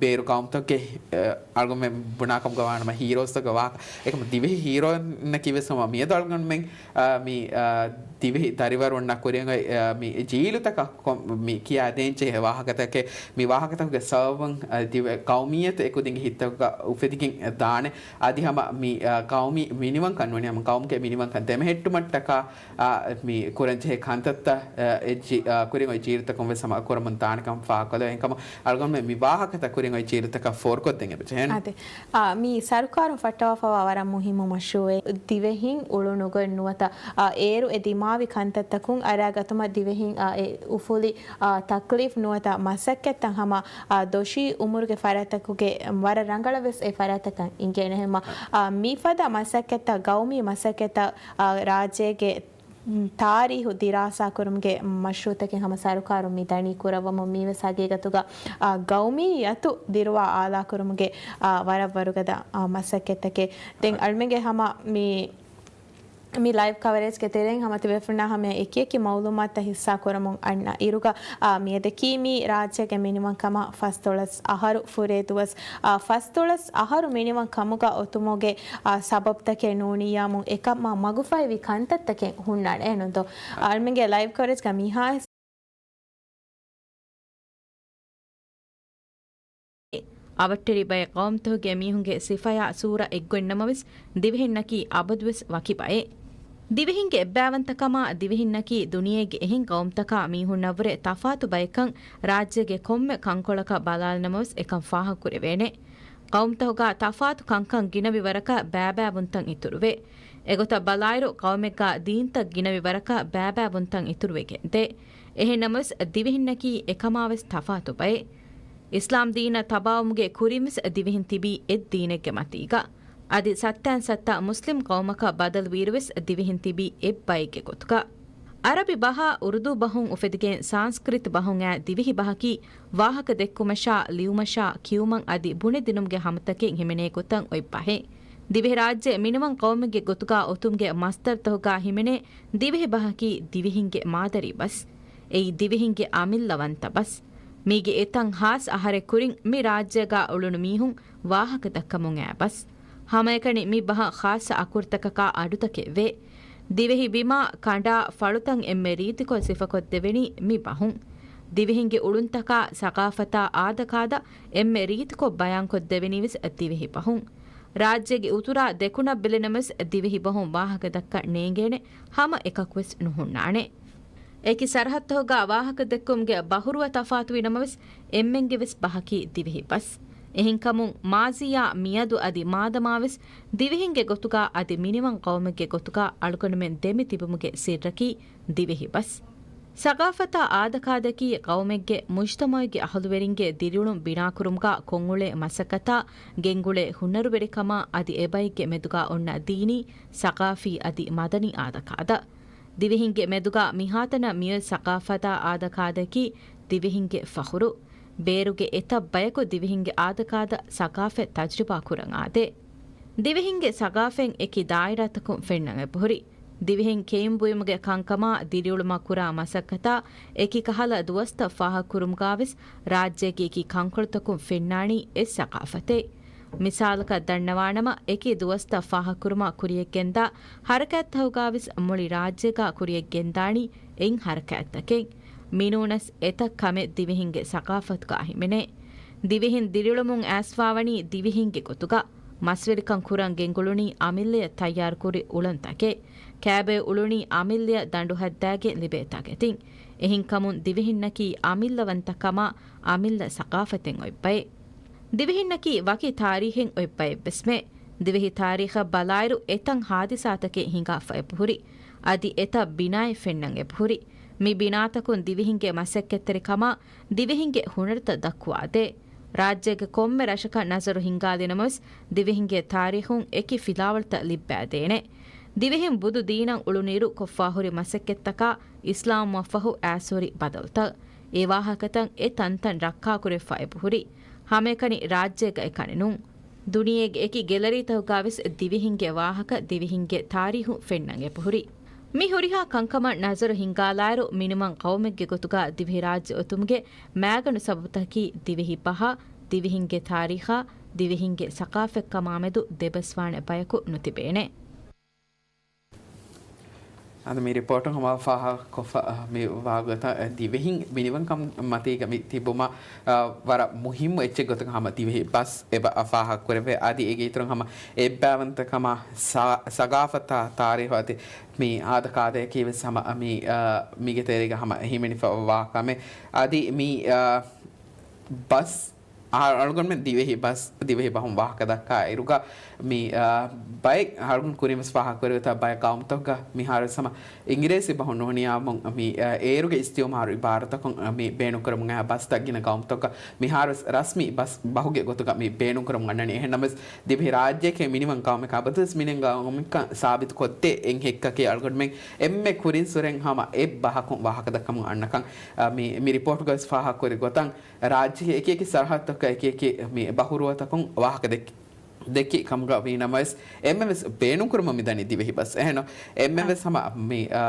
ބޭރު ގައުމުތަކެއް، އާ، އަޅުގަނޑުމެން ބުނާކަމުގަ ވާނަމަ ހީރޯސްތަކުގެ ވާހަކަ. އެކަމަ ދިވެހި ހީރޯއިންނަކީ ވެސް ހަމަ މިއަދު އަޅުގަނޑުމެން، އާ، މި، އާ، ދިވެހި ދަރިވަރުންނަށް ކުރިއަށް އޮތް، އާ، މި ޖީލުތަކަށް ކޮން-، މި ކިޔާދޭންޖެހޭ ވާހަކަތަކެއް، މި ވާހަކަތަކުގެ ސަބަބުން، އާ، ދިވެ-، ގައުމިއްޔަތު އެކުދިންގެ ހިތްތަކުގަ އުފެދިގެން ދާނެ. އަދި ހަމަ މި، އާ، ގައުމީ މިނިވަންކަން ނޫނީ ހަމަ ގައުމުގެ މިނިވަންކަން ދެމެހެއްޓުމަށްޓަކާ، އާ، މި ކުރަންޖެހޭ ކަންތައްތައް، އާ، އެ ޖީ-، އާ، ކުރިން އޮތް ޖީލުތަކުން ވެސް ހަމަ ކުރަމުން ދާނެކަން ފާހަގަކޮށްލެވޭ. އެހެންކަމުން އަޅުގަނޑުމެން މި ވާހަކަތައް ކުރިން އޮތް ޖީލުތަކަށް ފޯރުކޮށްދޭން އެބަޖެހޭނެ. އާދެ. އާ، މި ސަރުކާރުން ފައްޓަވާފަވާ ވަރަށް މުހިއްމު މަޝްރޫއެއް. ދިވެހިން އުޅުނުގޮތް ނުވަތަ، އާ، އޭރު އެ ދިމާވި ކަންތައްތަކުން އަރާގަތުމަށް ދިވެހިން، އާ، އެ އުފުލި، އާ، ތަކްލީފް ނުވަތަ މަސައްކަތްތައް ހަމަ، އާ، ދޮށީ އުމުރުގެ ފަރާތްތަކުގެ ވަރަށް ރަނގަޅަށް ވެސް އެ ފަރާތްތަކަށް އިނގޭނެ. ހަމަ، އާ، މިފަދަ މަސައްކަތްތައް، ގައުމީ މަސައްކަތްތައް، އާ، ރާއްޖޭގެ ތާރީހު ދިރާސާކުރުމުގެ މަޝްރޫއުތަކެއް ހަމަ ސަރުކާރުން މި ދަނީ ކުރައްވަމުން. މީވެސް ހަގީގަތުގަ، އާ، ގައުމިއްޔަތު ދިރުވާ އާލާކުރުމުގެ، އާ، ވަރަށް ވަރުގަދަ، އާ، މަސައްކަތްތަކެއް. ދެން އަޅުމެންގެ ހަމަ މި، މި ލައިވް ކަވަރޭޖްގެ ތެރެއިން ހަމަ ތިބޭފުޅުންނާ ހަމަ އެކިއެކި މައުލޫމާތުތައް ހިއްސާ ކުރަމުން އަންނަ އިރުގަ، އާ، މިއަދަކީ މި ރާއްޖޭގެ މިނިވަންކަމަށް ފަސްދޮޅަސް އަހަރު ފުރޭ ދުވަސް، އާ، ފަސްދޮޅަސް އަހަރު މިނިވަން ކަމުގަ އޮތުމުގެ، އާ، ސަބަބުތަކެއް ނޫނިއްޔާމު އެކަމާ މަގުފަހިވި ކަންތައްތަކެއް ހުންނާނެ އެހެންނުންތޯ؟ އަޅުމެންގެ ލައިވް ކަވަރޭޖްގަ މިހާ އަވަށްޓެރި ބައެއް ޤައުމުތަކުގެ މީހުންގެ ސިފަޔާ ސޫރަ އެއްގޮތް ނަމަވެސް، ދިވެހިންނަކީ އަބަދުވެސް ވަކި ބައެއް. ދިވެހިންގެ އެއްބައިވަންތަކަމާ ދިވެހިންނަކީ ދުނިޔޭގެ އެހެން ޤައުމުތަކާ މީހުންނަށްވުރެ ތަފާތު ބައެއްކަން ރާއްޖޭގެ ކޮންމެ ކަންކޮޅަކަށް ބަލާލިނަމަވެސް އެކަން ފާހަގަކުރެވޭނެ. ޤައުމުތަކުގަ ތަފާތު ކަންކަން ގިނަވި ވަރަކަށް ބައިބައިވުންތައް އިތުރުވޭ. އެގޮތަށް ބަލާއިރު، ޤައުމެއްގަ ދީންތައް ގިނަވި ވަރަކަށް ބައިބައިވުންތައް އިތުރުވެގެންދޭ. އެހެންނަމަވެސް، ދިވެހިންނަކީ އެކަމާވެސް ތަފާތު ބައެއް. އިސްލާމް ދީނަށް ތަބާވުމުގެ ކުރިންވެސް ދިވެހިން ތިބީ އެއް ދީނެއްގެ މަތީގަ. އަދި ސައްތައިން ސައްތަ މުސްލިމް ޤައުމަކަށް ބަދަލުވިއިރުވެސް ދިވެހިން ތިބީ އެއްބައެއްގެ ގޮތުގަ. އަރަބި ބަހާ އުރުދޫ ބަހުން އުފެދިގެން ސާންސްކްރިތް ބަހުން އައި ދިވެހި ބަހަކީ ވާހަކަ ދެއްކުމަށާ، ލިޔުމަށާ، ކިޔުމަށް އަދި ބުނެދިނުމުގެ ހަމަތަކެއް ހިމެނޭ ގޮތަށް އޮތް ބަހެއް. ދިވެހިރާއްޖެ މިނިވަން ޤައުމެއްގެ ގޮތުގަ އޮތުމުގެ މަސްދަރުތަކުގަ ހިމެނޭ ދިވެހި ބަހަކީ ދިވެހިންގެ މާދަރީ ބަސް. އެއީ ދިވެހިންގެ އަމިއްލަވަންތަ ބަސް. މީގެ އެތައް ހާސް އަހަރެއް ކުރިން މި ރާއްޖޭގަ އުޅުނު މީހުން ވާހަކަ ދައްކަމުން އައި ބަސް. ހަމައެކަނި މި ބަހަށް ޚާއްޞަ އަކުރުތަކަކާ އަޑުތަކެއް ވޭ. ދިވެހި ބިމާ، ކަނޑާ، ފަޅުތައް އެންމެ ރީތިކޮށް ސިފަކޮށްދެވެނީ މި ބަހުން. ދިވެހިންގެ އުޅުންތަކާ، ސަގާފަތާ، އާދަކާދަ އެންމެ ރީތިކޮށް ބަޔާންކޮށްދެވެނީވެސް ދިވެހި ބަހުން. ރާއްޖޭގެ އުތުރާ ދެކުނަށް ބެލިނަމަވެސް ދިވެހި ބަހުން ވާހަކަ ދައްކަން ނޭނގޭނެ ހަމަ އެކަކުވެސް ނުހުންނާނެ. އެކި ސަރަހައްދުތަކުގަ ވާހަކަ ދެއްކުމުގެ ބަހުރުވަ ތަފާތުވި ނަމަވެސް، އެންމެންގެ ވެސް ބަހަކީ ދިވެހި ބަސް. އެހެންކަމުން، މާޒީއާ މިއަދު އަދި މާދަމާވެސް ދިވެހިންގެ ގޮތުގަ އަދި މިނިވަން ޤައުމެއްގެ ގޮތުގަ އަޅުގަނޑުމެން ދެމި ތިބުމުގެ ސިއްރަކީ ދިވެހި ބަސް. ސަގާފަތާ އާދަކާދައަކީ ޤައުމެއްގެ މުޖްތަމަޢުގެ އަހުލުވެރިންގެ ދިރިއުޅުން ބިނާކުރުމުގަ ކޮށްއުޅޭ މަސައްކަތާ، ގެންގުޅޭ ހުނަރުވެރިކަމާ އަދި އެބައެއްގެ މެދުގަ އޮންނަ ދީނީ، ސަގާފީ އަދި މަދަނީ އާދަކާދަ. ދިވެހިންގެ މެދުގަ މިހާތަނަށް މިއޮތް ސަގާފަތާ އާދަކާދައަކީ ދިވެހިންގެ ފަޚުރު. ބޭރުގެ އެތައް ބަޔަކު ދިވެހިންގެ އާދަކާދަ ސަގާފަތް ތަޖުރިބާ ކުރަން އާދޭ. ދިވެހިންގެ ސަގާފަތް އެކި ދާއިރާތަކުން ފެންނަން އެބަހުރި. ދިވެހިން ކެއިން ބުއިމުގެ ކަންކަމާ ދިރިއުޅުމަށް ކުރާ މަސައްކަތާ އެކި ކަހަލަ ދުވަސްތައް ފާހަގަކުރުމުގާވެސް ރާއްޖޭގެ އެކި ކަންކޮޅުތަކުން ފެންނާނީ އެއް ސަގާފަތެއް. މިސާލަކަށް ދަންނަވާނަމަ، އެކި ދުވަސްތައް ފާހަގަކުރުމަށް ކުރިޔަށްގެންދާ ހަރަކާތްތަކުގާވެސް މުޅި ރާއްޖޭގާ ކުރިޔަށްގެންދާނީ އެއް ހަރަކާތްތަކެއް. މިނޫނަސް އެތައް ކަމެއް ދިވެހިންގެ ސަގާފަތުގާ ހިމެނޭ. ދިވެހިން ދިރިއުޅުމުން އައިސްފާވަނީ ދިވެހިންގެ ގޮތުގަ. މަސްވެރިކަން ކުރަން ގެންގުޅުނީ އަމިއްލަޔަށް ތައްޔާރުކުރި އުޅަނދުތަކެއް. ކައިބޮއެ އުޅުނީ އަމިއްލަޔަށް ދަނޑުހައްދާގެން ލިބޭ ތަކެތިން. އެހެންކަމުން ދިވެހިންނަކީ އަމިއްލަވަންތަކަމާ އަމިއްލަ ސަގާފަތެއް އޮތް ބައެއް. ދިވެހިންނަކީ ވަކި ތާރީހެއް އޮތް ބައެއްވެސްމެ. ދިވެހި ތާރީޚަށް ބަލާއިރު އެތަން ހާދިސާތަކެއް ހިނގާފަ އެބަހުރި. އަދި އެތައް ބިނާއެއް ފެންނަން އެބަހުރި. މި ބިނާތަކުން ދިވެހިންގެ މަސައްކަތްތެރިކަމާ ދިވެހިންގެ ހުނަރުތައް ދައްކުވާދޭ. ރާއްޖޭގެ ކޮންމެ ރަށަކަށް ނަޒަރު ހިންގާލިނަމަވެސް، ދިވެހިންގެ ތާރީޚުން އެކި ފިލާވަޅުތައް ލިއްބައިދޭނެ. ދިވެހިން ބުދު ދީނަށް އުޅުނުއިރު ކޮށްފާހުރި މަސައްކަތްތަކާ އިސްލާމްއަށްފަހު އައިސްހުރި ބަދަލުތައް. އެ ވާހަކަތައް އެ ތަންތަން ރައްކާކުރެވިފަ އެބަހުރި. ހަމައެކަނި ރާއްޖޭގައި ކަނެ ނޫން. ދުނިޔޭގެ އެކި ގެލަރީތަކުގަވެސް ދިވެހިންގެ ވާހަކަ ދިވެހިންގެ ތާރީހު ފެންނަން އެބަހުރި. މި ހުރިހާ ކަންކަމަށް ނަޒަރު ހިންގާލާއިރު، މިނިވަން ޤައުމެއްގެ ގޮތުގަ ދިވެހިރާއްޖެ އޮތުމުގެ މައިގަނޑު ސަބަބުތަކީ ދިވެހި ބަހާ، ދިވެހިންގެ ތާރީޚާ، ދިވެހިންގެ ސަޤާފަތްކަމާމެދު ދެބަސްވާނެ ބަޔަކު ނުތިބޭނެ. އަދި މި ރިޕޯޓުން ހަމަ ފާހަގަކޮށްފަ މި ވާގޮތަށް ދިވެހިން މިނިވަންކަން މަތީގަ މި ތިބުމަށް، އަ، ވަރަށް މުހިއްމު އެއްޗެއް ގޮތުގަ ހަމަ ދިވެހި ބަސް އެބަ ފާހަގަކުރެވޭ. އަދި އޭގެ އިތުރުން ހަމަ އެއްބައިވަންތަކަމާ ސަ-، ސަގާފަތާ ތާރީހު އަދި މި އާދަކާދައަކީ ވެސް ހަމަ މި، އަ، މީގެ ތެރޭގަ ހަމަ ހިމެނިފަ ވާ ކަމެއް. އަދި މި، އަ، ބަސް އަ-، އަޅުގަނޑުމެން ދިވެހި ބަސް، ދިވެހި ބަހުން ވާހަކަ ދައްކާ އިރުގަ މި، އަ، ބައެއް އަޅުގަނޑު ކުރިން ވެސް ފާހަގަކުރެވިތާ ބައެއް ގައުމުތަކުގަ މިހާރު ވެސް ހަމަ އިނގިރޭސި ބަހުން ނޫނިޔާމުން މި، އަ، އޭރުގެ އިސްތިއުމާރު އިބާރަތަކުން މި ބޭނުންކުރަމުން އައި ބަސްތައް ގިނަ ގައުމުތަކުގަ މިހާރު ވެސް ރަސްމީ ބަސް ބަހުގެ ގޮތުގަ މި ބޭނުންކުރަމުން އަންނަނީ. އެހެންނަމަވެސް ދިވެހިރާއްޖެއަކީ މިނިވަން ގައުމެއް އަބަދުވެސް މިނިވަން ގައުމެއްކަން ސާބިތުކޮށްދޭ އެއް ހެއްކަކީ އަޅުގަނޑުމެން އެންމެ ކުރިން ސުރެން ހަމަ އެއް ބަހަކުން ވާހަކަ ދައްކަމުން އަންނަކަން. އަ، މި، މި ރިޕޯޓުގަވެސް ފާހަގަކުރި ގޮތަށް ރާއްޖޭގެ އެކި އެކި ސަރަހައްދުތަކަށް އެކި އެކި މި ބަހުރުވަތަކުން ވާހަކަ ދެއްކި، ދެއްކި ކަމުގަ ވީނަމަވެސް، އެންމެންވެސް ބޭނުންކުރަމުން މިދަނީ ދިވެހި ބަސް. އެހެން އެންމެންވެސް ހަމަ މި، އާ،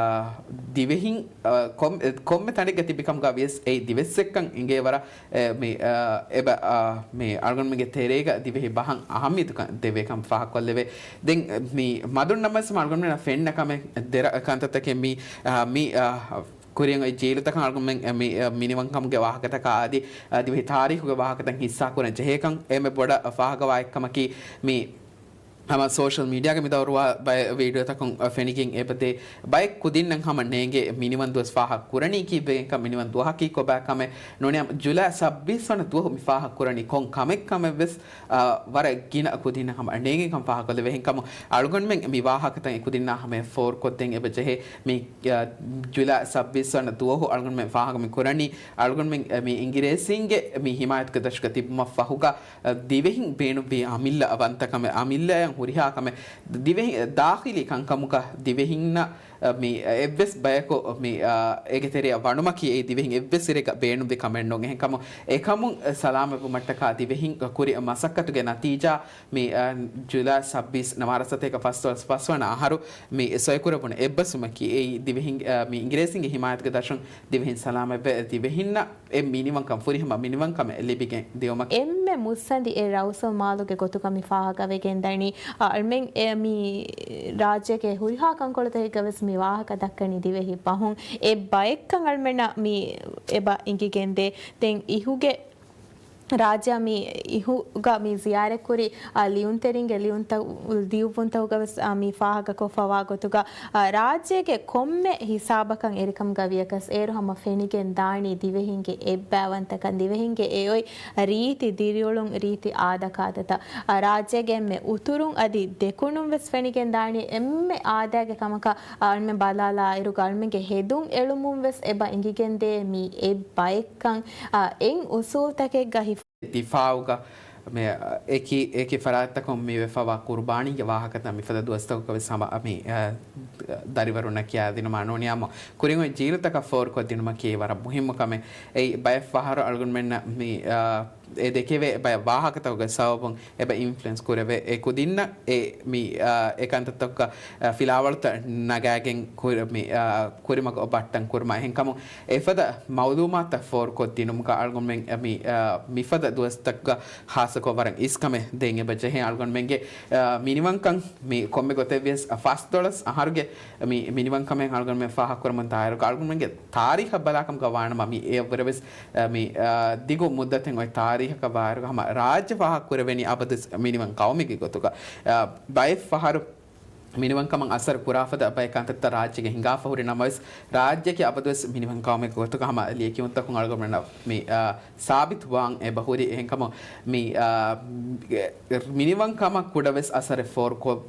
ދިވެހިން، އާ، ކޮން-، ކޮންމެ ތަނެއްގަ ތިބި ކަމުގަ ވިޔަސް އެއީ ދިވެއްސެއްކަން އިނގޭ ވަރަށް، އެ، މި، އާ، އެބަ، އާ، މި އަޅުގަނޑުމެންގެ ތެރޭގަ ދިވެހި ބަހަށް އަހައްމިއްޔަތުކަން ދެވޭ ކަމަށް ފާހަގަކޮށްލެވޭ. ދެން މި މަދުން ނަމަވެސް އަޅުގަނޑުމެންނަށް ފެންނަ ކަމެއް ދެރަ ކަންތައްތަކެއް މި، އާ، މި، އާ، ކުރިން އޮތް ޖީލުތަކަށް އަޅުގަނޑުމެން މި، މިނިވަންކަމުގެ ވާހަކަތަކާ އަދި ދިވެހި ތާރީޚުގެ ވާހަކަތައް ހިއްސާކުރަން ޖެހޭކަން އެންމެ ބޮޑަށް ފާހަގަވާ އެއްކަމަކީ، މި ހަމަ ސޯޝަލް މީޑިއާގަ މިދައުރުވާ ބައެއް ވީޑިއޯތަކުން ފެނިގެން އެބަދޭ ބައެއް ކުދިންނަށް ހަމަ ނޭނގޭ މިނިވަން ދުވަސް ފާހަގަކުރަނީކީ ބެންކަ މިނިވަން ދުވަހަކީ ކޮބާ ކަމެއް ނޫނީ ޖުލައި ސައްބީސް ވަނަ ދުވަހު މި ފާހަގަކުރަނީ ކޮން ކަމެއް ކަމެއްވެސް އާ، ވަރަށް ގިނަ ކުދިންނަށް ހަމަ ނޭނގެ ކަމަށް ފާހަގަކޮށްލެވޭ. އެހެންކަމުން އަޅުގަނޑުމެން މި ވާހަކަތައް އެ ކުދިންނާ ހަމަޔަށް ފޯރުކޮށްދޭން އެބަ ޖެހޭ. މި، އާ، ޖުލައި ސައްބީސް ވަނަ ދުވަހު އަޅުގަނޑުމެން ފާހަގަ މި ކުރަނީ، އަޅުގަނޑުމެން މި އިނގިރޭސީންގެ މި ހިމާޔަތުގެ ދަށުގަ ތިބުމަށް ފަހުގަ، އާ، ދިވެހިން ބޭނުންވީ އަމިއްލަ ވަންތަކަމެއް، އަމިއްލައަށް ހުރިހާ ކަމެއް، ދިވެހި ދާޚިލީ ކަންކަމުގަ ދިވެހިންނަށް މި އެއްވެސް ބަޔަކު މި، އާ، އޭގެ ތެރެއަށް ވަނުމަކީ އެއީ ދިވެހިން އެއްވެސް އިރެއްގަ ބޭނުންވި ކަމެއް ނޫން. އެހެންކަމުން އެކަމުން ސަލާމަތްވުމަށްޓަކާ ދިވެހިން ކުރި މަސައްކަތުގެ ނަތީޖާ މި، އާ، ޖުލައި ސައްބީސް ނަވާރަސަތޭކަ ފަސްދޮޅަސް ފަސްވަނަ އަހަރު މި ސޮއިކުރެވުނު އެއްބަސްވުމަކީ އެއީ ދިވެހިން، އާ، މި އިނގިރޭސިންގެ ހިމާޔަތުގެ ދަށުން ދިވެހިން ސަލާމަތްވެ ދިވެހިންނަށް އެ މިނިވަންކަން ފުރިހަމަ މިނިވަންކަމެއް ލިބިގެން ދިއުމަކީ. އެންމެ މުއްސަނދި އެއް ރައުސަލް މާލުގެ ގޮތުގަ މި ފާހަގަވެގެން ދަނީ، އަ، އަޅުމެން އެ މި ރާއްޖޭގެ ހުރިހާ ކަންކޮޅުތަކެއްގަ ވެސް މި ވާހަކަ ދައްކަނީ ދިވެހި ބަހުން. އެ ބައެއްކަން އަޅުމެންނަށް މި އެބަ އިނގިގެންދޭ. ދެން އިހުގެ ރާއްޖެއަށް މި އިހުގަ މި ޒިޔާރަތްކުރި، އަ، ލިޔުންތެރިންގެ ލިޔުންތައް، ލިޔުއްވުންތަކުގަ ވެސް، އަ، މި ފާހަގަކޮށްފަވާ ގޮތުގަ، އަ، ރާއްޖޭގެ ކޮންމެ ހިސާބަކަށް އެރިކަމުގަ ވިޔަކަސް އޭރު ހަމަ ފެނިގެން ދާނީ ދިވެހިންގެ އެއްބައިވަންތަކަން، ދިވެހިންގެ އެ އޮތް ރީތި ދިރިއުޅުން، ރީތި އާދަކާދަތައް، އަ، ރާއްޖޭގެ އެންމެ އުތުރުން އަދި ދެކުނުން ވެސް ފެނިގެން ދާނީ. އެންމެ އާދައިގެ ކަމަކަށް، އަ، އަޅުމެން ބަލާލާ އިރުގަ އަޅުމެންގެ ހެދުން އެޅުމުން ވެސް އެބަ އިނގިގެންދޭ މި އެއްބައެއްކަން، އަ، އެއް އުސޫލްތަކެއްގަ ހިފ- ދިފާއުގަ މި އެކި، އެކި ފަރާތްތަކުން މި ވެފަވާ ޤުރުބާނީގެ ވާހަކަތައް މިފަދަ ދުވަސްތަކުގަ ވެސް ހަމަ މި، އަ، ދަރިވަރުންނަށް ކިޔާދިނުމާ ނޫނިޔާމު ކުރިން އޮތް ޖީލުތަކަށް ފޯރުކޮށްދިނުމަކީ ވަރަށް މުހިއްމު ކަމެއް. އެއީ ބައެއް ފަހަރު އަޅުގަނޑުމެންނަށް މި، އަ، އެ ދެކެވޭ ބައެއް ވާހަކަތަކުގެ ސަބަބުން އެބަ އިންފްލުއެންސް ކުރެވޭ. އެ ކުދިންނަށް އެ މި، އާ، އެ ކަންތައްތަކަށް، އާ، ފިލާވަޅުތައް ނަގާގެން ކުރި-، މި، އާ، ކުރިމަގު ބައްޓަން ކުރުމަށް. އެހެންކަމުން އެފަދަ މައުލޫމާތުތައް ފޯރުކޮށްދިނުމުގަ އަޅުގަނޑުމެން މި، އާ، މިފަދަ ދުވަސްތަކުގަ ޚާއްޞަކޮށް ވަރަށް އިސްކަމެއް ދޭން އެބަ ޖެހޭ. އަޅުގަނޑުމެންގެ، އާ، މިނިވަންކަން މި ކޮންމެ ގޮތެއްވިޔަސް ފަސްދޮޅަސް އަހަރުގެ މި މިނިވަންކަމެއް އަޅުގަނޑުމެން ފާހަގަކުރަމުން ދާއިރުގަ އަޅުގަނޑުމެންގެ ތާރީޚަށް ބަލާކަމުގަ ވާނަމަ މި އެއަށްވުރެވެސް، އާ، މި، އާ، ދިގު މުއްދަތެއް އޮތް ތާރީ ކަ ބާރުގަ ހަމަ ރާއްޖެ ފާހަގަކުރެވެނީ އަބަދުވެސް މިނިވަން ގައުމެއްގެ ގޮތުގަ. އަ، ބައެއް ފަހަރު މިނިވަންކަމަށް އަސަރު ކުރާފަދަ ބައެއް ކަންތައްތައް ރާއްޖޭގަ ހިނގާފަ ހުރި ނަމަވެސް، ރާއްޖެއަކީ އަބަދުވެސް މިނިވަން ގައުމެއްގެ ގޮތުގަ ހަމަ ލިޔެކިޔުންތަކުން އަޅުގަނޑުމެންނަށް މި، އަ، ސާބިތުވާން އެބަހުރި. އެހެންކަމުން މި، އަ، މިނިވަންކަމަށް ކުޑަވެސް އަސަރެއް ފޯރުކޮށް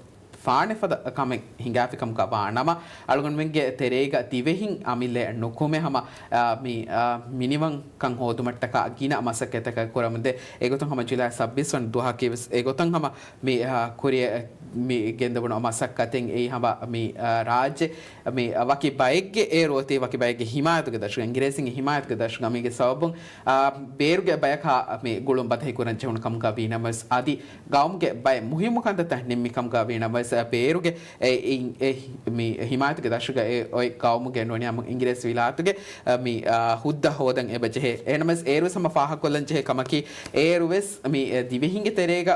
ފާނެފަދަ ކަމެއް ހިނގާފިކަމުގަ ވާނަމަ، އަޅުގަނޑުމެންގެ ތެރޭގަ ދިވެހިން އަމިއްލައެއް ނުކުމެ ހަމަ، އާ، މި، އާ، މިނިވަންކަން ހޯދުމަށްޓަކާ ގިނަ މަސައްކަތަކަށް ކުރަމުންދޭ. އެގޮތުން ހަމަ ޖުލައި ސައްބީސް ވަނަ ދުވަހަކީ ވެސް އެގޮތަށް ހަމަ މި، އާ، ކުރިއަށް މި ގެންދަވަނު މަސައްކަތެއް އެއީ ހަމަ މި، އާ، ރާއްޖެ މި ވަކި ބައެއްގެ އޭރު އޮތީ ވަކި ބައެއްގެ ހިމާޔަތުގެ ދަށުގަ، އިނގިރޭސިންގެ ހިމާޔަތުގެ ދަށުގަ. މީގެ ސަބަބުން، އާ، ބޭރުގެ ބަޔަކާ މި ގުޅުން ބަދަހި ކުރަން ޖެހުނު ކަމުގަ ވީ ނަމަވެސް އަދި ގައުމުގެ ބައެއް މުހިއްމު ކަންތައްތައް ނިންމި ކަމުގަ ވީ ނަމަވެސް، އަ، ބޭރުގެ އެ، އިން، އެ، މި ހިމާޔަތުގެ ދަށުގަ އެ އޮތް ގައުމުގެ ނޫނީ ހަމަ އިނގިރޭސި ވިލާތުގެ، އަ، މި، އަ، ހުއްދަ ހޯދަން އެބަ ޖެހޭ. އެހެނަމަވެސް އޭރުވެސް ހަމަ ފާހަގަކޮށްލަން ޖެހޭ ކަމަކީ، އޭރުވެސް މި، އެ، ދިވެހިންގެ ތެރޭގަ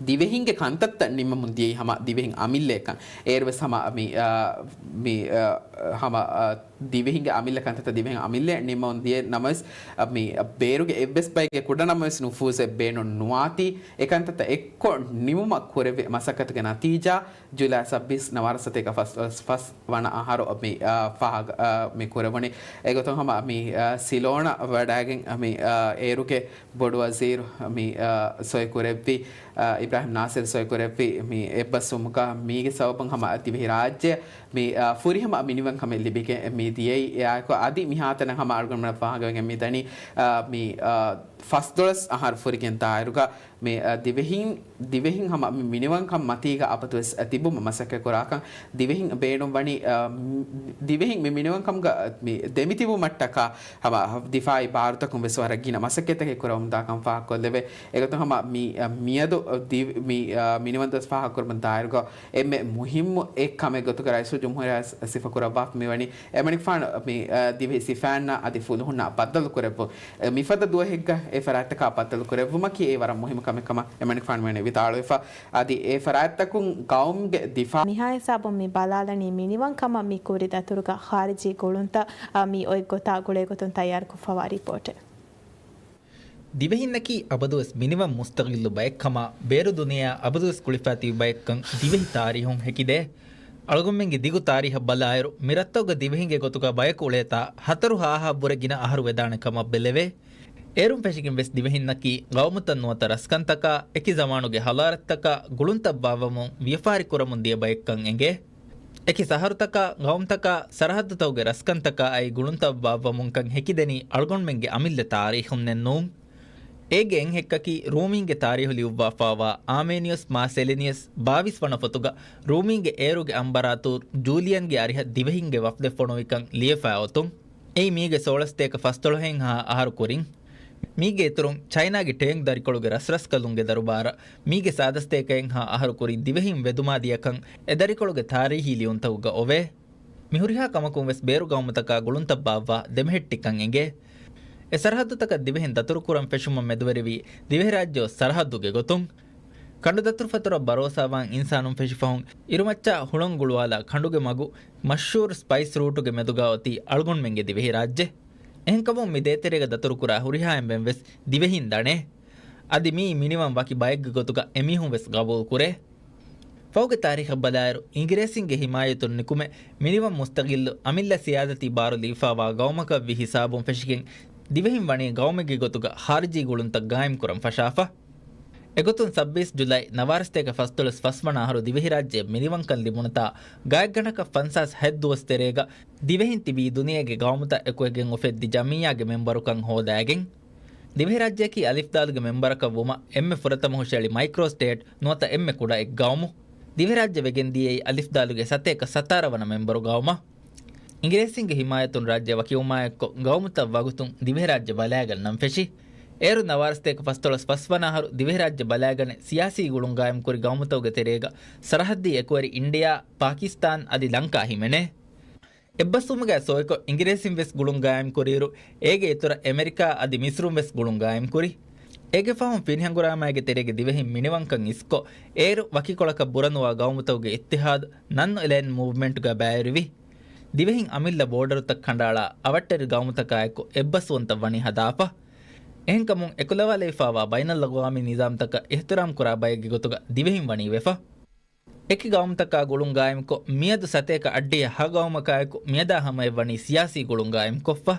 ދިވެހިންގެ ކަންތައްތައް ނިންމަމުން ދިޔައީ ހަމަ ދިވެހިން އަމިއްލައަކަށް. އޭރުވެސް ހަމަ މި، އަ، މި، އަ، ހަމަ، އަ، ދިވެހިންގެ އަމިއްލަ ކަންތައްތައް ދިވެހިން އަމިއްލައަށް ނިންމަމުން ދިޔަ ނަމަވެސް، އަ، މި، އަ، ބޭރުގެ އެއްވެސް ބައެއްގެ ކުޑަ ނަމަވެސް ނުފޫޒެއް ބޭނުން ނުވާތީ، އެ ކަންތައްތައް އެއްކޮށް ނިމުމަށް ކުރެވި މަސައްކަތުގެ ނަތީޖާ ޖުލައި ސައްބީސް ނަވާރަ ސަތޭކަ ފަސް، ފަސް ވަނަ އަހަރު މި، އަ، ފާހަގަ، އަ، މި ކުރެވުނީ. އެގޮތުން ހަމަ މި، އަ، ސިލޯނަށް ވަޑައިގެން މި، އަ، އޭރުގެ ބޮޑު ވަޒީރު މި، އަ، ސޮއިކުރެއްވި، އަ، އިބްރާހިމް ނާސިރު ސޮއިކުރެއްވި މި އެއްބަސްވުމުގަ މީގެ ސަބަބުން ހަމަ ދިވެހިރާއްޖެ މި، އަ، ފުރިހަމަ މިނިވަންކަމެއް ލިބިގެން މި ދިޔައީ. އެއާއެކު އަދި މިހާތަނަށް ހަމަ އަޅުގަނޑުމެންނަށް ފާހަގަވެގެން މި ދަނީ، އަ، މި، އަ، ފަސްދޮޅަސް އަހަރު ފުރިގެން ދާއިރުގަ މި، އަ، ދިވެހިން، ދިވެހިން ހަމަ މި މިނިވަންކަން މަތީގަ އަބަދުވެސް ތިބުމަށް މަސައްކަތް ކުރާކަން ދިވެހިން ބޭނުންވަނީ، އަ، މް، ދިވެހިން މި މިނިވަންކަމުގަ މި ދެމިތިބުމަށްޓަކާ ހަމަ ދިފާއީ ބާރުތަކުން ވެސް ވަރަށް ގިނަ މަސައްކަތްތަކެއް ކުރަމުންދާކަން ފާހަގަކޮށްލެވޭ. އެގޮތުން ހަމަ މި، އަ، މިއަދު ދި، މި، އަ، މިނިވަން ދުވަސް ފާހަގަކުރަމުން ދާއިރުގަ އެންމެ މުހިއްމު އެއް ކަމެއް ގޮތުގަ ރައީސުލްޖުމްހޫރިއްޔާ ސިފަކުރައްވާފަ މިވަނީ އެމަނިކުފާނު މި، އަ، ދިވެހި ސިފައިންނާ އަދި ފުލުހުންނާ ބައްދަލުކުރެއްވުން. އެ، މިފަދަ ދުވަހެއްގަ އެ ފަރާތްތަކާ ބައްދަލުކުރެއްވުމަކީ އެ ވަރަށް މުހިއްމު ކަމެއް ކަމަށް އެމަނިކުފާނު މިވަނީ ވިދާޅުވެފަ. އަދި އެ ފަރާތްތަކުން ގައުމުގެ ދިފާ. މިހާ ހިސާބުން މި ބަލާލަނީ މިނިވަންކަމަށް މި ކުރި ދަތުރުގަ ޚާރިޖީ ގުޅުންތައް، އަ، މި އޮތް ގޮތާ ގުޅޭގޮތުން ތައްޔާރުކޮށްފަވާ ރިޕޯޓެއް. ދިވެހިންނަކީ އަބަދުވެސް މިނިވަން މުސްތަގިއްލު ބައެއްކަމާ، ބޭރު ދުނިޔެއާ އަބަދުވެސް ގުޅިފައިތިބި ބައެއްކަން ދިވެހި ތާރީހުން ހެކިދޭ. އަޅުގަނޑުމެންގެ ދިގު ތާރީހަށް ބަލާއިރު، މި ރަށްތަކުގަ ދިވެހިންގެ ގޮތުގަ ބަޔަކު އުޅޭތާ، ހަތަރު ހާހާ ބުރެ ގިނަ އަހަރު ވެދާނެ ކަމަށް ބެލެވޭ. އޭރުން ފެށިގެން ވެސް ދިވެހިންނަކީ ގައުމުތައް ނުވަތަ ރަސްކަންތަކާ، އެކި ޒަމާނުގެ ހަޟާރަތްތަކާ، ގުޅުންތައް ބާއްވަމުން ވިޔަފާރި ކުރަމުން ދިޔަ ބައެއްކަން އެނގޭ. އެކި ސަހަރުތަކާ، ގައުމުތަކާ، ސަރަހައްދުތަކުގެ ރަސްކަންތަކާ އައި ގުޅުންތައް ބާއްވަމުންކަން ހެކިދެނީ އަޅުގަނޑުމެންގެ އަމިއްލަ ތާރީޚުންނެއް ނޫން. އޭގެ އެއް ހެއްކަކީ ރޫމީންގެ ތާރީހު ލިޔުއްވާފާވާ އާމޭނިއުސް މާސެލިނިއަސް ބާވީސް ވަނަ ފޮތުގަ ރޫމީންގެ އޭރުގެ އަންބަރާތޫރް ޖޫލިއަންގެ އަރިހަށް ދިވެހިންގެ ވަފްދެއް ފޮނުވިކަން ލިޔެފައި އޮތުން. އެއީ މީގެ ސޯޅަސަތޭކަ ފަސްދޮޅަހެއްހާ އަހަރު ކުރިން. މީގެ އިތުރުން ޗައިނާގެ ޓޭންގް ދަރިކޮޅުގެ ރަސްރަސްކަލުންގެ ދަރުބާރަށް މީގެ ސާދަސަތޭކައެއްހާ އަހަރު ކުރިން ދިވެހިން ވެދުމާ ދިޔަކަން އެ ދަރިކޮޅުގެ ތާރީހީ ލިޔުންތަކުގަ އޮވޭ. މި ހުރިހާ ކަމަކުން ވެސް ބޭރު ގައުމުތަކާ ގުޅުންތައް ބާއްވާ ދެމެހެއްޓިކަން އެނގޭ. އެ ސަރަހައްދުތަކަށް ދިވެހިން ދަތުރުކުރަން ފެށުމަށް މެދުވެރިވީ ދިވެހިރާއްޖެ އޮތް ސަރަހައްދުގެ ގޮތުން. ކަނޑުދަތުރުފަތުރަށް ބަރޯސާވާން އިންސާނުން ފެށިފަހުން އިރުމައްޗާ ހުޅަނގު ގުޅުވާލާ ކަނޑުގެ މަގު މަޝްހޫރު ސްޕައިސް ރޫޓުގެ މެދުގާ އޮތީ އަޅުގަނޑުމެންގެ ދިވެހިރާއްޖެ. އެހެންކަމުން މި ދޭތެރޭގަ ދަތުރުކުރާ ހުރިހާ އެންމެން ވެސް ދިވެހިން ދަނޭ. އަދި މިއީ މިނިވަން ވަކި ބައެއްގެ ގޮތުގަ އެމީހުން ވެސް ގަބޫލު ކުރޭ. ފަހުގެ ތާރީޚަށް ބަލާއިރު، އިނގިރޭސިންގެ ހިމާޔަތުން ނިކުމެ، މިނިވަން މުސްތަގިއްލު އަމިއްލަ ސިޔާދަތީ ބާރު ލިބިފާވާ ގައުމަކަށްވި ހިސާބުން ފެށިގެން، ދިވެހިން ވަނީ ގައުމެއްގެ ގޮތުގަ ޚާރިޖީ ގުޅުންތައް ގާއިމްކުރަން ފަށާފަ. އެގޮތުން ސައްބީސް ޖުލައި ނަވާރަސަތޭކަ ފަސްދޮޅަސް ފަސްވަނަ އަހަރު ދިވެހިރާއްޖެ މިނިވަންކަން ލިބުނުތާ، ގާތްގަނޑަކަށް ފަންސާސް ހަތް ދުވަސް ތެރޭގަ ދިވެހިން ތިބީ ދުނިޔޭގެ ގައުމުތައް އެކުވެގެން އުފެއްދި ޖަމިއްޔާގެ މެމްބަރުކަން ހޯދައިގެން. ދިވެހިރާއްޖެއަކީ އަލިފްދާލުގެ މެމްބަރަކަށް ވުމަށް އެންމެ ފުރަތަމަ ހުށައެޅި މައިކްރޯ ސްޓޭޓް ނުވަތަ އެންމެ ކުޑަ އެއް ގައުމު. ދިވެހިރާއްޖެ ވެގެންދިޔައީ އަލިފްދާލުގެ ސަތޭކަ ސަތާރަ ވަނަ މެމްބަރު ގައުމަށް. އިނގިރޭސިންގެ ހިމާޔަތުން ރާއްޖެ ވަކިވުމާއެއްކޮށް، ގައުމުތައް ވަގުތުން ދިވެހިރާއްޖެ ބަލައިގަންނަން ފެށި. އޭރު ނަވާރަސަތޭކަ ފަސްދޮޅަސް ފަސްވަނަ އަހަރު ދިވެހިރާއްޖެ ބަލައިގަނެ، ސިޔާސީ ގުޅުން ގާއިމްކުރި ގައުމުތަކުގެ ތެރޭގަ ސަރަހައްދީ އެކުވެރި އިންޑިއާ، ޕާކިސްތާން އަދި ލަންކާ ހިމެނޭ. އެއްބަސްވުމުގައި ސޮއިކޮށް، އިނގިރޭސިން ވެސް ގުޅުން ގާއިމްކުރިއިރު، އޭގެ އިތުރަށް އެމެރިކާ އަދި މިސްރުން ވެސް ގުޅުން ގާއިމްކުރި. އޭގެ ފަހުން ފިނިހަނގުރާމައިގެ ތެރޭގެ ދިވެހިން މިނިވަންކަން އިސްކޮށް، އޭރު ވަކިކޮޅަކަށް ބުރަނުވާ ގައުމުތަކުގެ އިއްތިހާދު، ނަން އެލައިން މޫވްމަންޓްގަ ބައިވެރިވި. ދިވެހިން އަމިއްލަ ބޯޑަރުތައް ކަނޑައަޅާ، އަވަށްޓެރި ގައުމުތަކާއެކު އެއްބަސްވުންތައް ވަނީ ހަދާފަ. އެހެންކަމުން އެކުލަވާލެވިފާވާ ބައިނަލްއަގްވާމީ ނިޒާމްތަކަށް އިޙްތިރާމް ކުރާ ބައެއްގެ ގޮތުގަ ދިވެހިން ވަނީ ވެފަ. އެކި ގައުމުތަކާ ގުޅުން ގާއިމްކޮށް، މިއަދު ސަތޭކަ އަށްޑިހަ ހަ ގައުމަކާއެކު މިއަދާ ހަމައަށްވަނީ ސިޔާސީ ގުޅުން ގާއިމްކޮށްފަ.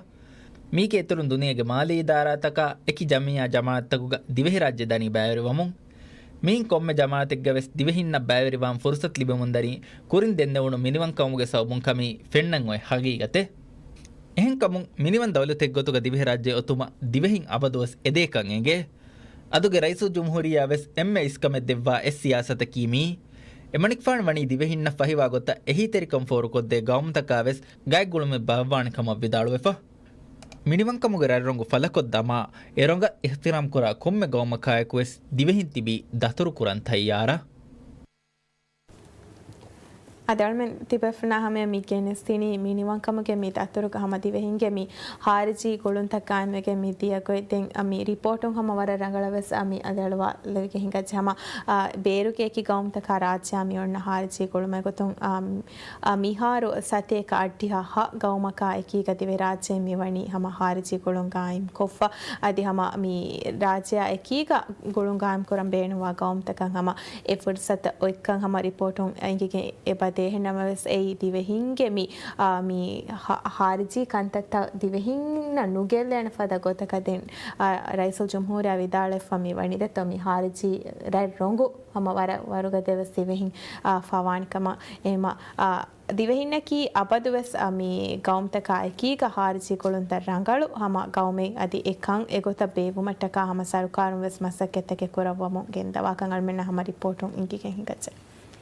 މީގެ އިތުރުން ދުނިޔޭގެ މާލީ އިދާރާތަކާ އެކި ޖަމިއްޔާ ޖަމާއަތްތަކުގަ ދިވެހިރާއްޖެ ދަނީ ބައިވެރިވަމުން، މިއިން ކޮންމެ ޖަމާއަތެއްގަވެސް ދިވެހިންނަށް ބައިވެރިވާން ފުރުސަތު ލިބެމުންދަނީ ކުރިން ދެންނެވުނު މިނިވަންކަމުގެ ސަބަބުން ކަމީ ފެންނަން އޮތް ހަގީގަތެއް. އެހެންކަމުން، މިނިވަން ދައުލަތެއްގޮތުގަ ދިވެހިރާއްޖެ އޮތުމަށް ދިވެހިން އަބަދުވެސް އެދޭކަން އެނގޭ. އަދުގެ ރައީސުލްޖުމްހޫރިއްޔާވެސް އެންމެ އިސްކަމެއް ދެއްވާ އެއް ސިޔާސަތަކީ މިއީ. އެމަނިކުފާނު ވަނީ ދިވެހިންނަށް ފަހިވާ ގޮތަށް އެހީތެރިކަން ފޯރުކޮށްދޭ ގައުމުތަކާވެސް ގާތްގުޅުމެއް ބާއްވާނެ ކަމަށް ވިދާޅުވެފަ. މިނިވަންކަމުގެ ރަތްރޮނގު ފަލަކޮށް ދަމާ، އެ ރޮނގަށް އިޙްތިރާމް ކުރާ ކޮންމެ ގައުމަކާއެކުވެސް ދިވެހިން ތިބީ ދަތުރު ކުރަން ތައްޔާރަށް. އަދި އަޅުމެން ތިބޭފުޅުންނާ ހަމަޔަށް މި ގެނެސްދިނީ މިނިވަންކަމުގެ މި ދަތުރުގަ ހަމަ ދިވެހިންގެ މި ހާރިޖީ ގުޅުންތައް ގާއިމްވެގެން މި ދިޔަ ގޮތް. ދެން އަ، މި ރިޕޯޓުން ހަމަ ވަރަށް ރަނގަޅަށް ވެސް އަ، މި އަލިއަޅުވާލެވިގެން ހިނގައްޖެ. ހަމަ އަ، ބޭރުގެ އެކި ގައުމުތަކާ ރާއްޖެއާ މި އޮންނަ ހާރިޖީ ގުޅުމެއް ގޮތުން އަ، އަ، މިހާރު ސަތޭކަ އަށްޑިހަ ހަ ގައުމަކާ އެކީގަ ދިވެހިރާއްޖެއިން މިވަނީ ހަމަ ހާރިޖީ ގުޅުން ގާއިމްކޮށްފަ. އަދި ހަމަ މި ރާއްޖެއާ އެކީގަ ގުޅުން ގާއިމްކުރަން ބޭނުންވާ ގައުމުތަކަށް ހަމަ އެ ފުރުސަތު އޮތްކަން ހަމަ ރިޕޯޓުން އެނގިގެން އެބަދޭ. އެހެންނަމަވެސް އެއީ ދިވެހިންގެ މި، އާ، މި ހާ-، ހާރިޖީ ކަންތައްތައް ދިވެހިންނަށް ނުގެއްލޭނެ ފަދަ ގޮތަކަށް ދެން، އާ، ރައީސުލްޖުމްހޫރިއްޔާ ވިދާޅުވެފަ މި ވަނީ ދެއްތޯ މި ހާރިޖީ ރަތް ރޮނގު ހަމަ ވަރަށް ވަރުގަދަވެސް ދިވެހިން، އާ، ފަވާނެ ކަމަށް. އެހެމަ، އާ، ދިވެހިންނަކީ އަބަދުވެސް، އާ، މި ގައުމުތަކާ އެކީގަ ހާރިޖީ ގުޅުންތައް ރަނގަޅު ހަމަ ގައުމެއް އަދި އެކަން އެގޮތަށް ބޭއްވުމަށްޓަކާ ހަމަ ސަރުކާރުން ވެސް މަސައްކަތްތަކެއް ކުރައްވަމުން ގެންދަވާކަން އަޅުމެންނަށް ހަމަ ރިޕޯޓުން އިނގިގެން ހިނގައްޖެ.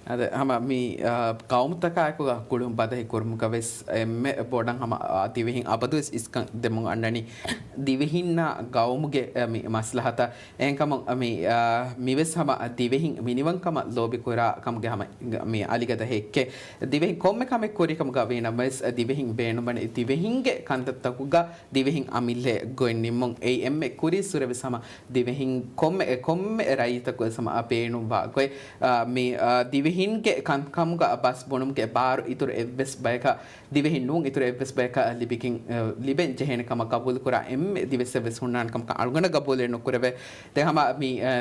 އަދި ހަމަ މި، އާ، ގައުމުތަކާއެކުގަ ގުޅުން ބަދަހި ކުރުމުގަ ވެސް އެންމެ ބޮޑަށް ހަމަ، އާ، ދިވެހިން އަބަދުވެސް އިސްކަން ދެމުން އަންނަނީ ދިވެހިންނާ ގައުމުގެ، އާ، މި މަސްލަހަތަށް. އެހެންކަމުން މި، އާ، މިވެސް ހަމަ ދިވެހިން މިނިވަންކަމަށް ލޯބިކުރާ ކަމުގެ ހަމަ މި އަލިގަދަ ހެއްކެއް. ދިވެހިން ކޮންމެ ކަމެއް ކުރި ކަމުގަ ވީނަމަވެސް، ދިވެހިން ބޭނުންވަނީ ދިވެހިންގެ ކަންތައްތަކުގަ ދިވެހިން އަމިއްލައެއް ގޮތް ނިންމުން. އެއީ އެންމެ ކުރީއްސުރެ ވެސް ހަމަ ދިވެހިން ކޮންމެ، އެ ކޮންމެ ރައްޔިތަކު ވެސް ހަމަ ބޭނުންވާ ގޮތް. އާ، މި، އާ، ދިވެހިންގެ ކަންކަމުގަ ބަސް ބުނުމުގެ ބާރު އިތުރު އެއްވެސް ބަޔަކަށް، ދިވެހިން ނޫން އިތުރު އެއްވެސް ބަޔަކަށް ލިބިގެން، އަ، ލިބެން ޖެހޭނެ ކަމަށް ގަބޫލުކުރާ އެންމެ ދިވެއްސެއް ވެސް ހުންނާނެ ކަމަކަށް އަޅުގަނޑަށް ގަބޫލެއް ނުކުރެވޭ. ދެން ހަމަ މި، އަ،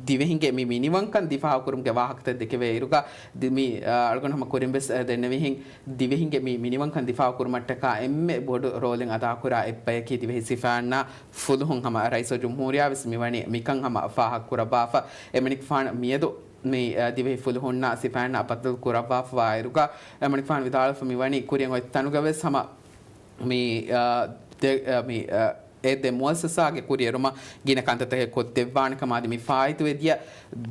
ދިވެހިންގެ މި މިނިވަންކަން ދިފާއުކުރުމުގެ ވާހަކަތައް ދެކެވޭ އިރުގަ، ދި-، މި، އަ، އަޅުގަނޑު ހަމަ ކުރިން ވެސް، އަ، ދެންނެވިހެން، ދިވެހިންގެ މި މިނިވަންކަން ދިފާއުކުރުމަށްޓަކާ އެންމެ ބޮޑު ރޯލެއް އަދާކުރާ އެއްބަޔަކީ ދިވެހި ސިފައިންނާ ފުލުހުން ހަމަ ރައީސުލްޖުމްހޫރިއްޔާ ވެސް މިވަނީ މިކަން ހަމަ ފާހަގަކުރައްވާފަ. އެމަނިކުފާނު މިއަދު މި، އަ، ދިވެހި ފުލުހުންނާ ސިފައިންނާ ބައްދަލު ކުރައްވާފަވާ އިރުގަ، އެމަނިކުފާނު ވިދާޅުވެފަ މިވަނީ ކުރިއަށް އޮތް ތަނުގަ ވެސް ހަމަ މި، އަ، ދެ-، އަ، މި، އަ، އެ ދެ މުއައްސަސާގެ ކުރިއެރުމަށް ގިނަ ކަންތައްތަކެއް ކޮށްދެއްވާނެ ކަމަށް އަދި މި ފާއިތުވެ ދިޔަ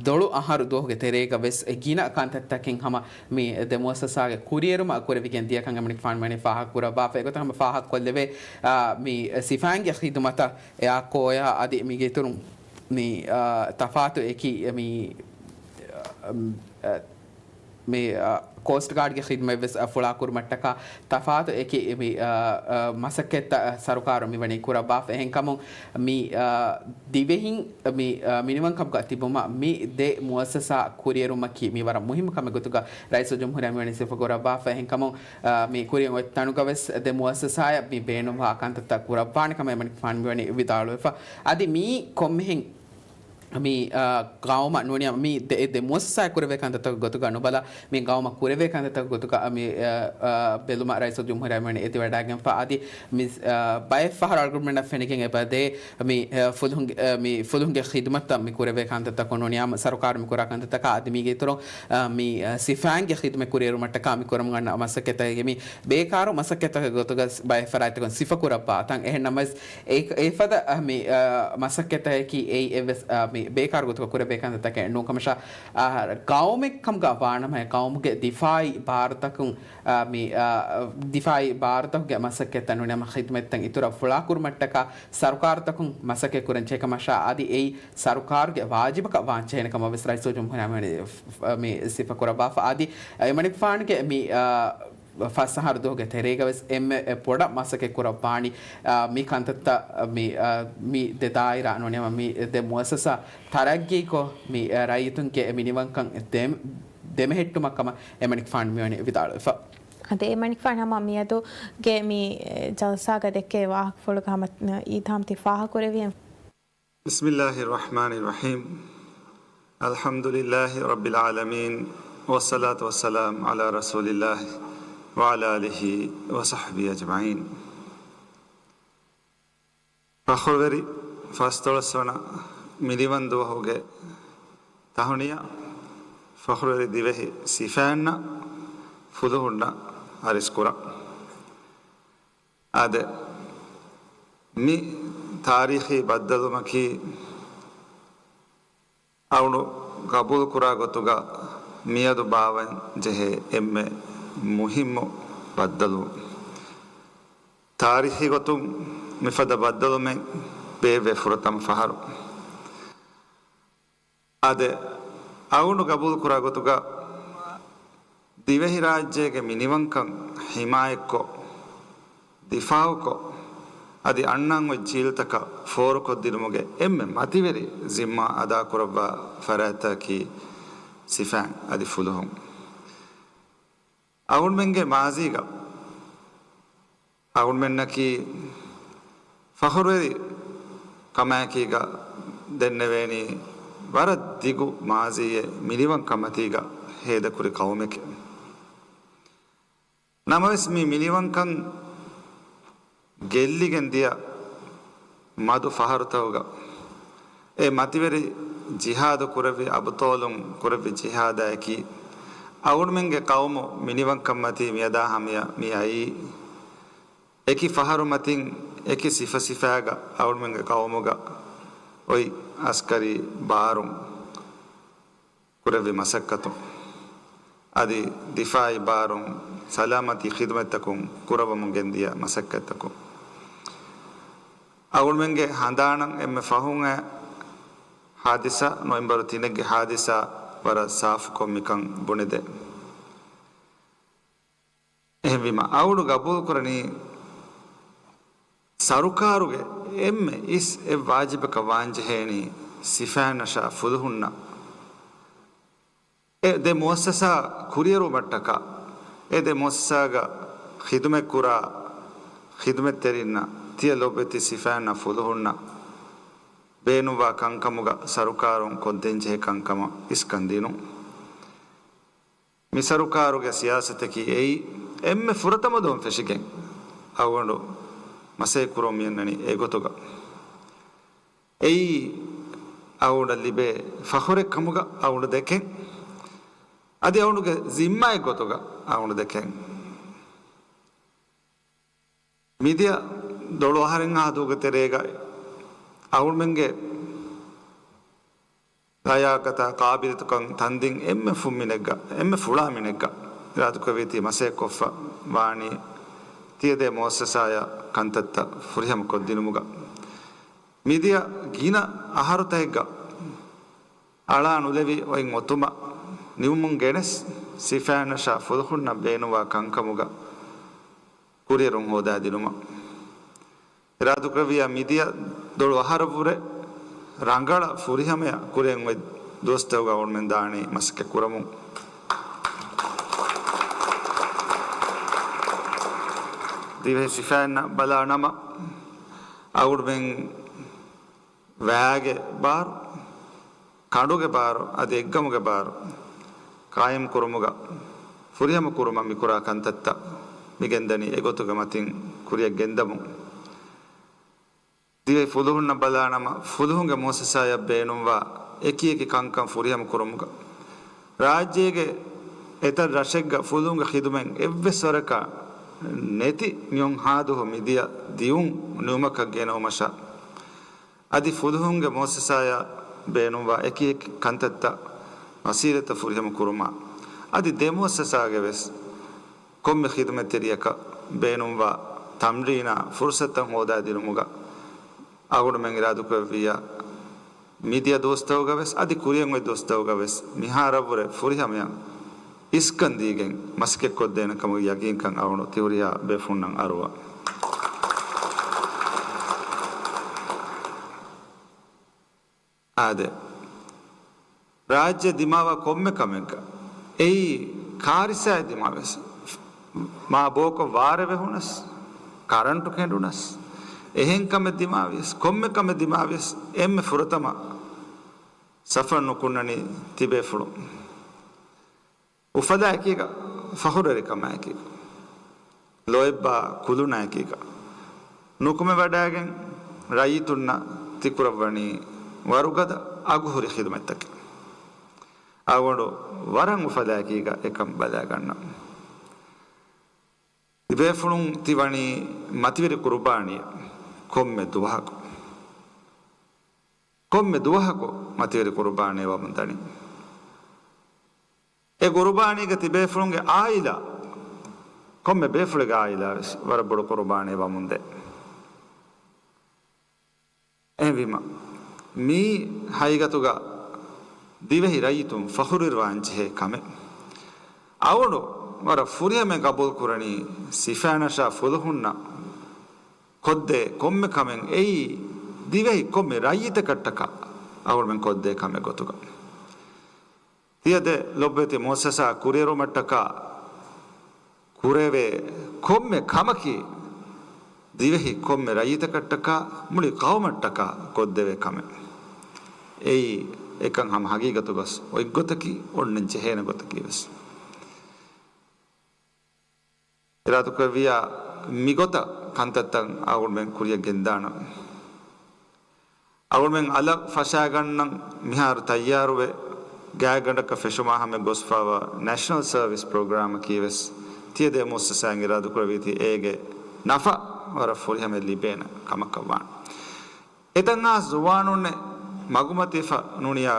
ދޮޅު އަހަރު ދުވަހުގެ ތެރޭގަ ވެސް އެ ގިނަ ކަންތައްތަކެއް ހަމަ މި ދެ މުއައްސަސާގެ ކުރިއެރުމަށް ކުރެވިގެން ދިޔަކަން އެމަނިކުފާނު މިވަނީ ފާހަގަކުރައްވާފަ. އެގޮތަށް ހަމަ ފާހަގަކޮށްލެވޭ، އާ، މި ސިފައިންގެ ޚިދުމަތަށް އެއާކޯއާ އަދި މީގެ އިތުރުން މި، އާ، ތަފާތު އެކި މި، އާ، މި، އާ، ކޯސްޓް ގާޑްގެ ޚިދުމަތް ވެސް، އާ، ފުޅާކުރުމަށްޓަކާ ތަފާތު އެކި މި، އާ، އާ، މަސައްކަތްތައް ސަރުކާރުން މިވަނީ ކުރައްވާފަ. އެހެންކަމުން މި، އާ، ދިވެހިން މި، އާ، މިނިވަންކަމުގަ ތިބުމަށް މި ދެ މުއައްސަސާ ކުރިއެރުމަކީ މި ވަރަށް މުހިއްމު ކަމެއް ގޮތުގަ ރައީސުލްޖުމްހޫރިއްޔާ މިވަނީ ސިފަކުރައްވާފަ. އެހެންކަމުން، އާ، މި ކުރިއަށް އޮތް ތަނުގަ ވެސް ދެ މުއައްސަސާއަށް މި ބޭނުންވާ ކަންތައްތައް ކުރައްވާނެ ކަމަށް އެމަނިކުފާނު މިވަނީ ވިދާޅުވެފަ. އަދި މި ކޮންމެހެން މި، އާ، ގައުމަށް ނޫނީ މި ދެ، ދެ މުއައްސަސާއަށް ކުރެވޭ ކަންތައްތަކުގެ ގޮތުގަ ނުބަލާ، މި ގައުމަށް ކުރެވޭ ކަންތައްތަކުގެ ގޮތުގަ މި، އާ، އާ، ބެލުމަށް ރައީސުލްޖުމްހޫރިއްޔާ މިވަނީ އެދިވަޑައިގެންފަ. އަދި މި، އާ، ބައެއް ފަހަރު އަޅުގަނޑުމެންނަށް ފެނިގެން އެބަދޭ، މި، އާ، ފުލުހުންގެ، އާ، މި ފުލުހުންގެ ޚިދުމަތަށް މި ކުރެވޭ ކަންތައްތަކުން ނޫނީ ސަރުކާރު މި ކުރާ ކަންތައްތަކާ އަދި މީގެ އިތުރުން، އާ، މި، އާ، ސިފައިންގެ ޚިދުމަތް ކުރިއެރުމަށްޓަކާ މި ކުރަމުން އަންނަ މަސައްކަތްތަކެއް މި ބޭކާރު މަސައްކަތްތަކެއް ގޮތުގަ ބައެއް ފަރާތްތަކުން ސިފަ ކުރައްވާ ތަން. އެހެން ނަމަވެސް، އެ، އެފަދަ، އަ، މި، އަ، މަސައްކަތްތަކަކީ އެއީ އެއްވެސް، އަ، މި ބޭކާރު ގޮތުގަ ކުރެވޭ ކަންތައްތަކެއް ނޫން ކަމަށާ، އަ، ގައުމެއް ކަމުގަ ވާނަމަ، ގައުމުގެ ދިފާއީ ބާރުތަކުން، އަ، މި، އަ، ދިފާއީ ބާރުތަކުގެ މަސައްކަތްތައް ނޫނީ ހަމަ ޚިދުމަތްތައް އިތުރަށް ފުޅާކުރުމަށްޓަކާ ސަރުކާރުތަކުން މަސައްކަތް ކުރަން ޖެހޭ ކަމަށާ، އަދި އެއީ ސަރުކާރުގެ ވާޖިބަކަށް ވާން ޖެހޭނެ ކަމަށް ވެސް ރައީސުލްޖުމްހޫރިއްޔާ މި، މި ސިފަ ކުރައްވާފަ. އަދި އެމަނިކުފާނުގެ މި، އަ، ފަސް އަހަރު ދުވަހުގެ ތެރޭގަ ވެސް އެންމެ ބޮޑަށް މަސައްކަތް ކުރައްވާނީ، އާ، މި ކަންތައްތައް މި، އާ، މި ދެ ދާއިރާ ނޫނީ މި ދެ މުއައްސަސާ ތަރައްގީކޮށް، މި، އާ، ރައްޔިތުންގެ މިނިވަންކަން ދެ، ދެމެހެއްޓުމަށް ކަމަށް އެމަނިކުފާނު މިވަނީ ވިދާޅުވެފަ. އަދި އެމަނިކުފާނު ހަމަ މިއަދުގެ މި ޖަލްސާގަ ދެއްކޭ ވާހަކަފުޅުގަ ހަމަ އީދާމް ތި ފާހަގަކުރެއްވިހެން. بسم الله الرحمن الرحيم. الحمد لله رب العالمين، والصلاة والسلام على رسول الله وعلى آله وصحبه أجمعين. ފަޚުރުވެރި ފަސްދޮޅަސް ވަނަ މިނިވަން ދުވަހުގެ ތަހުނިޔާ ފަޚުރުވެރި ދިވެހި ސިފައިންނަށް ފުލުހުންނަށް އަރިސްކުރަން. އާދެ، މި ތާރީޚީ ބައްދަލުމަކީ އަޅުގަނޑު ގަބޫލުކުރާ ގޮތުގަ މިއަދު ބާވަން ޖެހޭ އެންމެ މުހިއްމު ބައްދަލުވުން. ތާރީޚީ ގޮތުން މިފަދަ ބައްދަލުމެއް ބޭއްވޭ ފުރަތަމަ ފަހަރު. އާދެ، އަޅުގަނޑު ގަބޫލުކުރާ ގޮތުގަ ދިވެހިރާއްޖޭގެ މިނިވަންކަން ހިމާޔަތްކޮށް، ދިފާއުކޮށް، އަދި އަންނަން އޮތް ޖީލްތަކަށް ފޯރުކޮށްދިނުމުގެ އެންމެ މަތިވެރި ޒިންމާ އަދާކުރައްވާ ފަރާތްތަކަކީ ސިފައިން އަދި ފުލުހުން. އަޅުގަނޑުމެންގެ މާޒީގަ އަޅުގަނޑުމެންނަކީ ފަޚުރުވެރި ކަމާއެކީގަ ދެންނެވޭނީ ވަރަށް ދިގު މާޒީއެއް މިނިވަންކަން މަތީގަ ހޭދަކުރި ޤައުމެކޭ. ނަމަވެސް މި މިނިވަންކަން ގެއްލިގެން ދިޔަ މަދު ފަހަރުތަކުގަ އެ މަތިވެރި ޖިހާދު ކުރެއްވި އަބުޠާލުން ކުރެއްވި ޖިހާދާއެކީ، އަޅުގަނޑުމެންގެ ޤައުމު މިނިވަންކަން މަތީ މިއަދާ ހަމަޔަށް މި އައީ، އެކި ފަހަރު މަތިން އެކި ސިފަ ސިފައިގަ އަޅުގަނޑުމެންގެ ޤައުމުގަ އޮތް އަސްކަރީ ބާރުން ކުރެއްވި މަސައްކަތު އަދި ދިފާއީ ބާރުން ސަލާމަތީ ޚިދުމަތްތަކުން ކުރައްވަމުން ގެންދިޔަ މަސައްކަތްތަކުން އަޅުގަނޑުމެންގެ ހަނދާނަށް އެންމެ ފަހުން އައި ހާދިސާ، ނޮވެމްބަރު ތިނެއްގެ ހާދިސާ ވަރަށް ސާފުކޮށް މިކަން ބުނެދޭ. އެހެންވީމަ، އަޅުގަނޑު ގަބޫލުކުރަނީ، ސަރުކާރުގެ އެންމެ އިސް އެއް ވާޖިބަކަށް ވާންޖެހޭނީ ސިފައިންނަށާ ފުލުހުންނަށް އެ ދެ މުއައްސަސާ ކުރިއެރުމަށްޓަކާ، އެ ދެ މުއައްސަސާގަ ޚިދުމަތްކުރާ ޚިދުމަތްތެރިންނަށް، ތިޔަ ލޯބިވެތި ސިފައިންނާ ފުލުހުންނަށް ބޭނުންވާ ކަންކަމުގަ ސަރުކާރުން ކޮށްދޭންޖެހޭ ކަންކަމަށް އިސްކަން ދިނުން. މި ސަރުކާރުގެ ސިޔާސަތަކީ އެއީ، އެންމެ ފުރަތަމަ ދުވަހުން ފެށިގެން އަޅުގަނޑު މަސައްކަތްކުރަމުން މިއަންނަނީ އެގޮތުގަ. އެއީ އަޅުގަނޑަށް ލިބޭ ފަޚުރެއް ކަމުގަ އަޅުގަނޑު ދެކެން. އަދި އަޅުގަނޑުގެ ޒިންމާއެއް ގޮތުގަ އަޅުގަނޑު ދެކެން. މިދިޔަ ދޮޅު އަހަރެއްހާ ދުވަހުގެ ތެރޭގަ އަޅުގަނޑުމެންގެ ލަޔާގަތާ ޤާބިލިއްތުކަން ތަންދިން އެންމެ ފުންމިނެއްގަ، އެންމެ ފުޅާ މިނެއްގަ އިރާދަކުރެއްވީތީ މަސައްކަތްކޮށްފަ ވާނީ ތިޔަ ދެ މުއައްސަސާޔަށް ކަންތައްތައް ފުރިހަމަ ކޮށްދިނުމުގަ. މިދިޔަ ގިނަ އަހަރުތަކެއްގަ އަޅާ ނުލެވި އޮތް އޮތުމަށް ނިމުމުން ގެނެސް، ސިފައިންނަށާ ފުލުހުންނަށް ބޭނުންވާ ކަންކަމުގަ ކުރިއެރުން ހޯދާދިނުމަށް އިރާދަކުރެއްވިއްޔާ، މިދިޔަ ދޮޅު އަހަރަށްވުރެ ރަނގަޅަށް ފުރިހަމަޔަށް ކުރިއަށް އޮތް ދުވަސްތަކުގަ އަޅުގަނޑުމެން ދާނީ މަސައްކަތް ކުރަމުން. ދިވެހި ސިފައިންނަށް ބަލާ ނަމަ، އަޅުގަނޑުމެން ވައިގެ ބާރު، ކަނޑުގެ ބާރު އަދި އެއްގަމުގެ ބާރު ޤާއިމް ކުރުމުގަ ފުރިހަމަ ކުރުމަށް މިކުރާ ކަންތައްތައް މިގެންދަނީ އެގޮތުގެ މަތިން ކުރިއަށް ގެންދަމުން. ދިވެހި ފުލުހުންނަށް ބަލާނަމަ، ފުލުހުންގެ މުއައްސަސާޔަށް ބޭނުންވާ އެކި އެކި ކަންކަން ފުރިހަމަ ކުރުމުގަ، ރާއްޖޭގެ އެތައް ރަށެއްގަ ފުލުހުންގެ ޚިދުމަތް އެއްވެސް ވަރަކަށް ނެތި މިއޮންހާދުހު މިދިޔަ ދިއުން ނިމުމަކަށް ގެނައުމަށާ، އަދި ފުލުހުންގެ މުއައްސަސާޔަށް ބޭނުންވާ އެކި އެކި ކަންތައްތައް ވަސީލަތްތައް ފުރިހަމަ ކުރުމާ، އަދި ދެ މުއައްސަސާގެ ވެސް ކޮންމެ ޚިދުމަތްތެރިޔަކަށް ބޭނުންވާ ތަމްރީނާ ފުރުސަތުތައް ހޯދާދިނުމުގަ އަޅުގަނޑުމެން އިރާދަކުރެއްވިއްޔާ، މިދިޔަ ދުވަސްތަކުގަ ވެސް އަދި ކުރިއަށް އޮތް ދުވަސްތަކުގަ ވެސް މިހާރަށްވުރެ ފުރިހަމަޔަށް އިސްކަން ދީގެން މަސައްކަތްކޮށްދޭނެ ކަމުގެ ޔަގީންކަން އަޅުގަނޑު ތިހުރިހާ ބޭފުޅުންނަށް އަރުވާ. އާދެ، ރާއްޖެ ދިމާވާ ކޮންމެ ކަމެއްގަ އެއީ ކާރިސާއެއް ދިމާވެސް، މާ ބޯކޮށް ވާރޭ ވެހުނަސް، ކަރަންޓު ކެނޑުނަސް، އެހެން ކަމެއް ދިމާވިޔަސް، ކޮންމެ ކަމެއް ދިމާވިޔަސް، އެންމެ ފުރަތަމަ ސަފަރު ނުކުންނަނީ ތިބޭފުޅުން އުފަލާ އެކީގަ، ފަޚުރުވެރިކަމާ އެކީގަ، ލޯތްބާ ކުލުނާ އެކީގަ، ނުކުމެވަޑައިގެން ރައްޔިތުންނަށް ތިކުރައްވަނީ ވަރުގަދަ އަގުހުރި ޚިދުމަތްތަކެއް. އަޅުގަނޑު ވަރަށް އުފަލާ އެކީގަ އެކަން ބަލާގަންނަން. ތިބޭފުޅުން ތި ވަނީ މަތިވެރި ޤުރުބާނީއަށް ކޮންމެ ދުވަހަކު، ކޮންމެ ދުވަހަކު މަތިވެރި ޤުރުބާނީ ވަމުން ދަނީ. އެ ޤުރުބާނީގަ ތިބޭފުޅުންގެ އާއިލާ، ކޮންމެ ބޭފުޅެއްގެ އާއިލާ ވެސް ވަރަށް ބޮޑު ޤުރުބާނީ ވަމުންދޭ. އެހެންވީމަ، މީ ހަގީގަތުގަ ދިވެހި ރައްޔިތުން ފަޚުރުވެރިވާން ޖެހޭ ކަމެއް. އަޅުގަނޑު ވަރަށް ފުރިހަމައިން ޤަބޫލު ކުރަނީ، ސިފައިންނަށާ ފުލުހުންނަށް ކޮށްދޭ ކޮންމެ ކަމެއް އެއީ، ދިވެހި ކޮންމެ ރައްޔިތަކަށްޓަކާ އަޅުގަނޑުމެން ކޮށްދޭ ކަމެއް ގޮތުގަ. ތިޔަދޭ ލޮބުވެތި މުއައްސަސާ ކުރިއެރުމަށްޓަކާ ކުރެވޭ ކޮންމެ ކަމަކީ، ދިވެހި ކޮންމެ ރައްޔިތަކަށްޓަކާ މުޅި ޤައުމަށްޓަކާ ކޮށްދެވޭ ކަމެއް. އެއީ އެކަން ހަމަ ހަގީގަތުގަސް އޮތްގޮތަކީ، އޮންނަން ޖެހޭނެ ގޮތަކީ ވެސް. އިރާދަކުރެއްވިއްޔާ މިގޮތަށް ކަންތައްތައް އަޅުގަނޑުމެން ކުރިޔަށް ގެންދާނަން. އަޅުގަނޑުމެން އަލަށް ފަށާގަންނަން މިހާރު ތައްޔާރުވެ، ގާތްގަނޑަކަށް ފެށުމާ ހަމަ ގޮސްފައިވާ ނޭޝަނަލް ސަރވިސް ޕްރޮގްރާމަކީ ވެސް ތިޔަދޭ މުއައްސަސާއިން އިރާދަކުރެއްވީތީ އޭގެ ނަފާ ވަރަށް ފުރިހަމައަށް ލިބޭނެ ކަމަކަށް ވާނެ. އެތަން ހާސް ޒުވާނުންނެއް މަގުމަތިފަ ނޫނިއްޔާ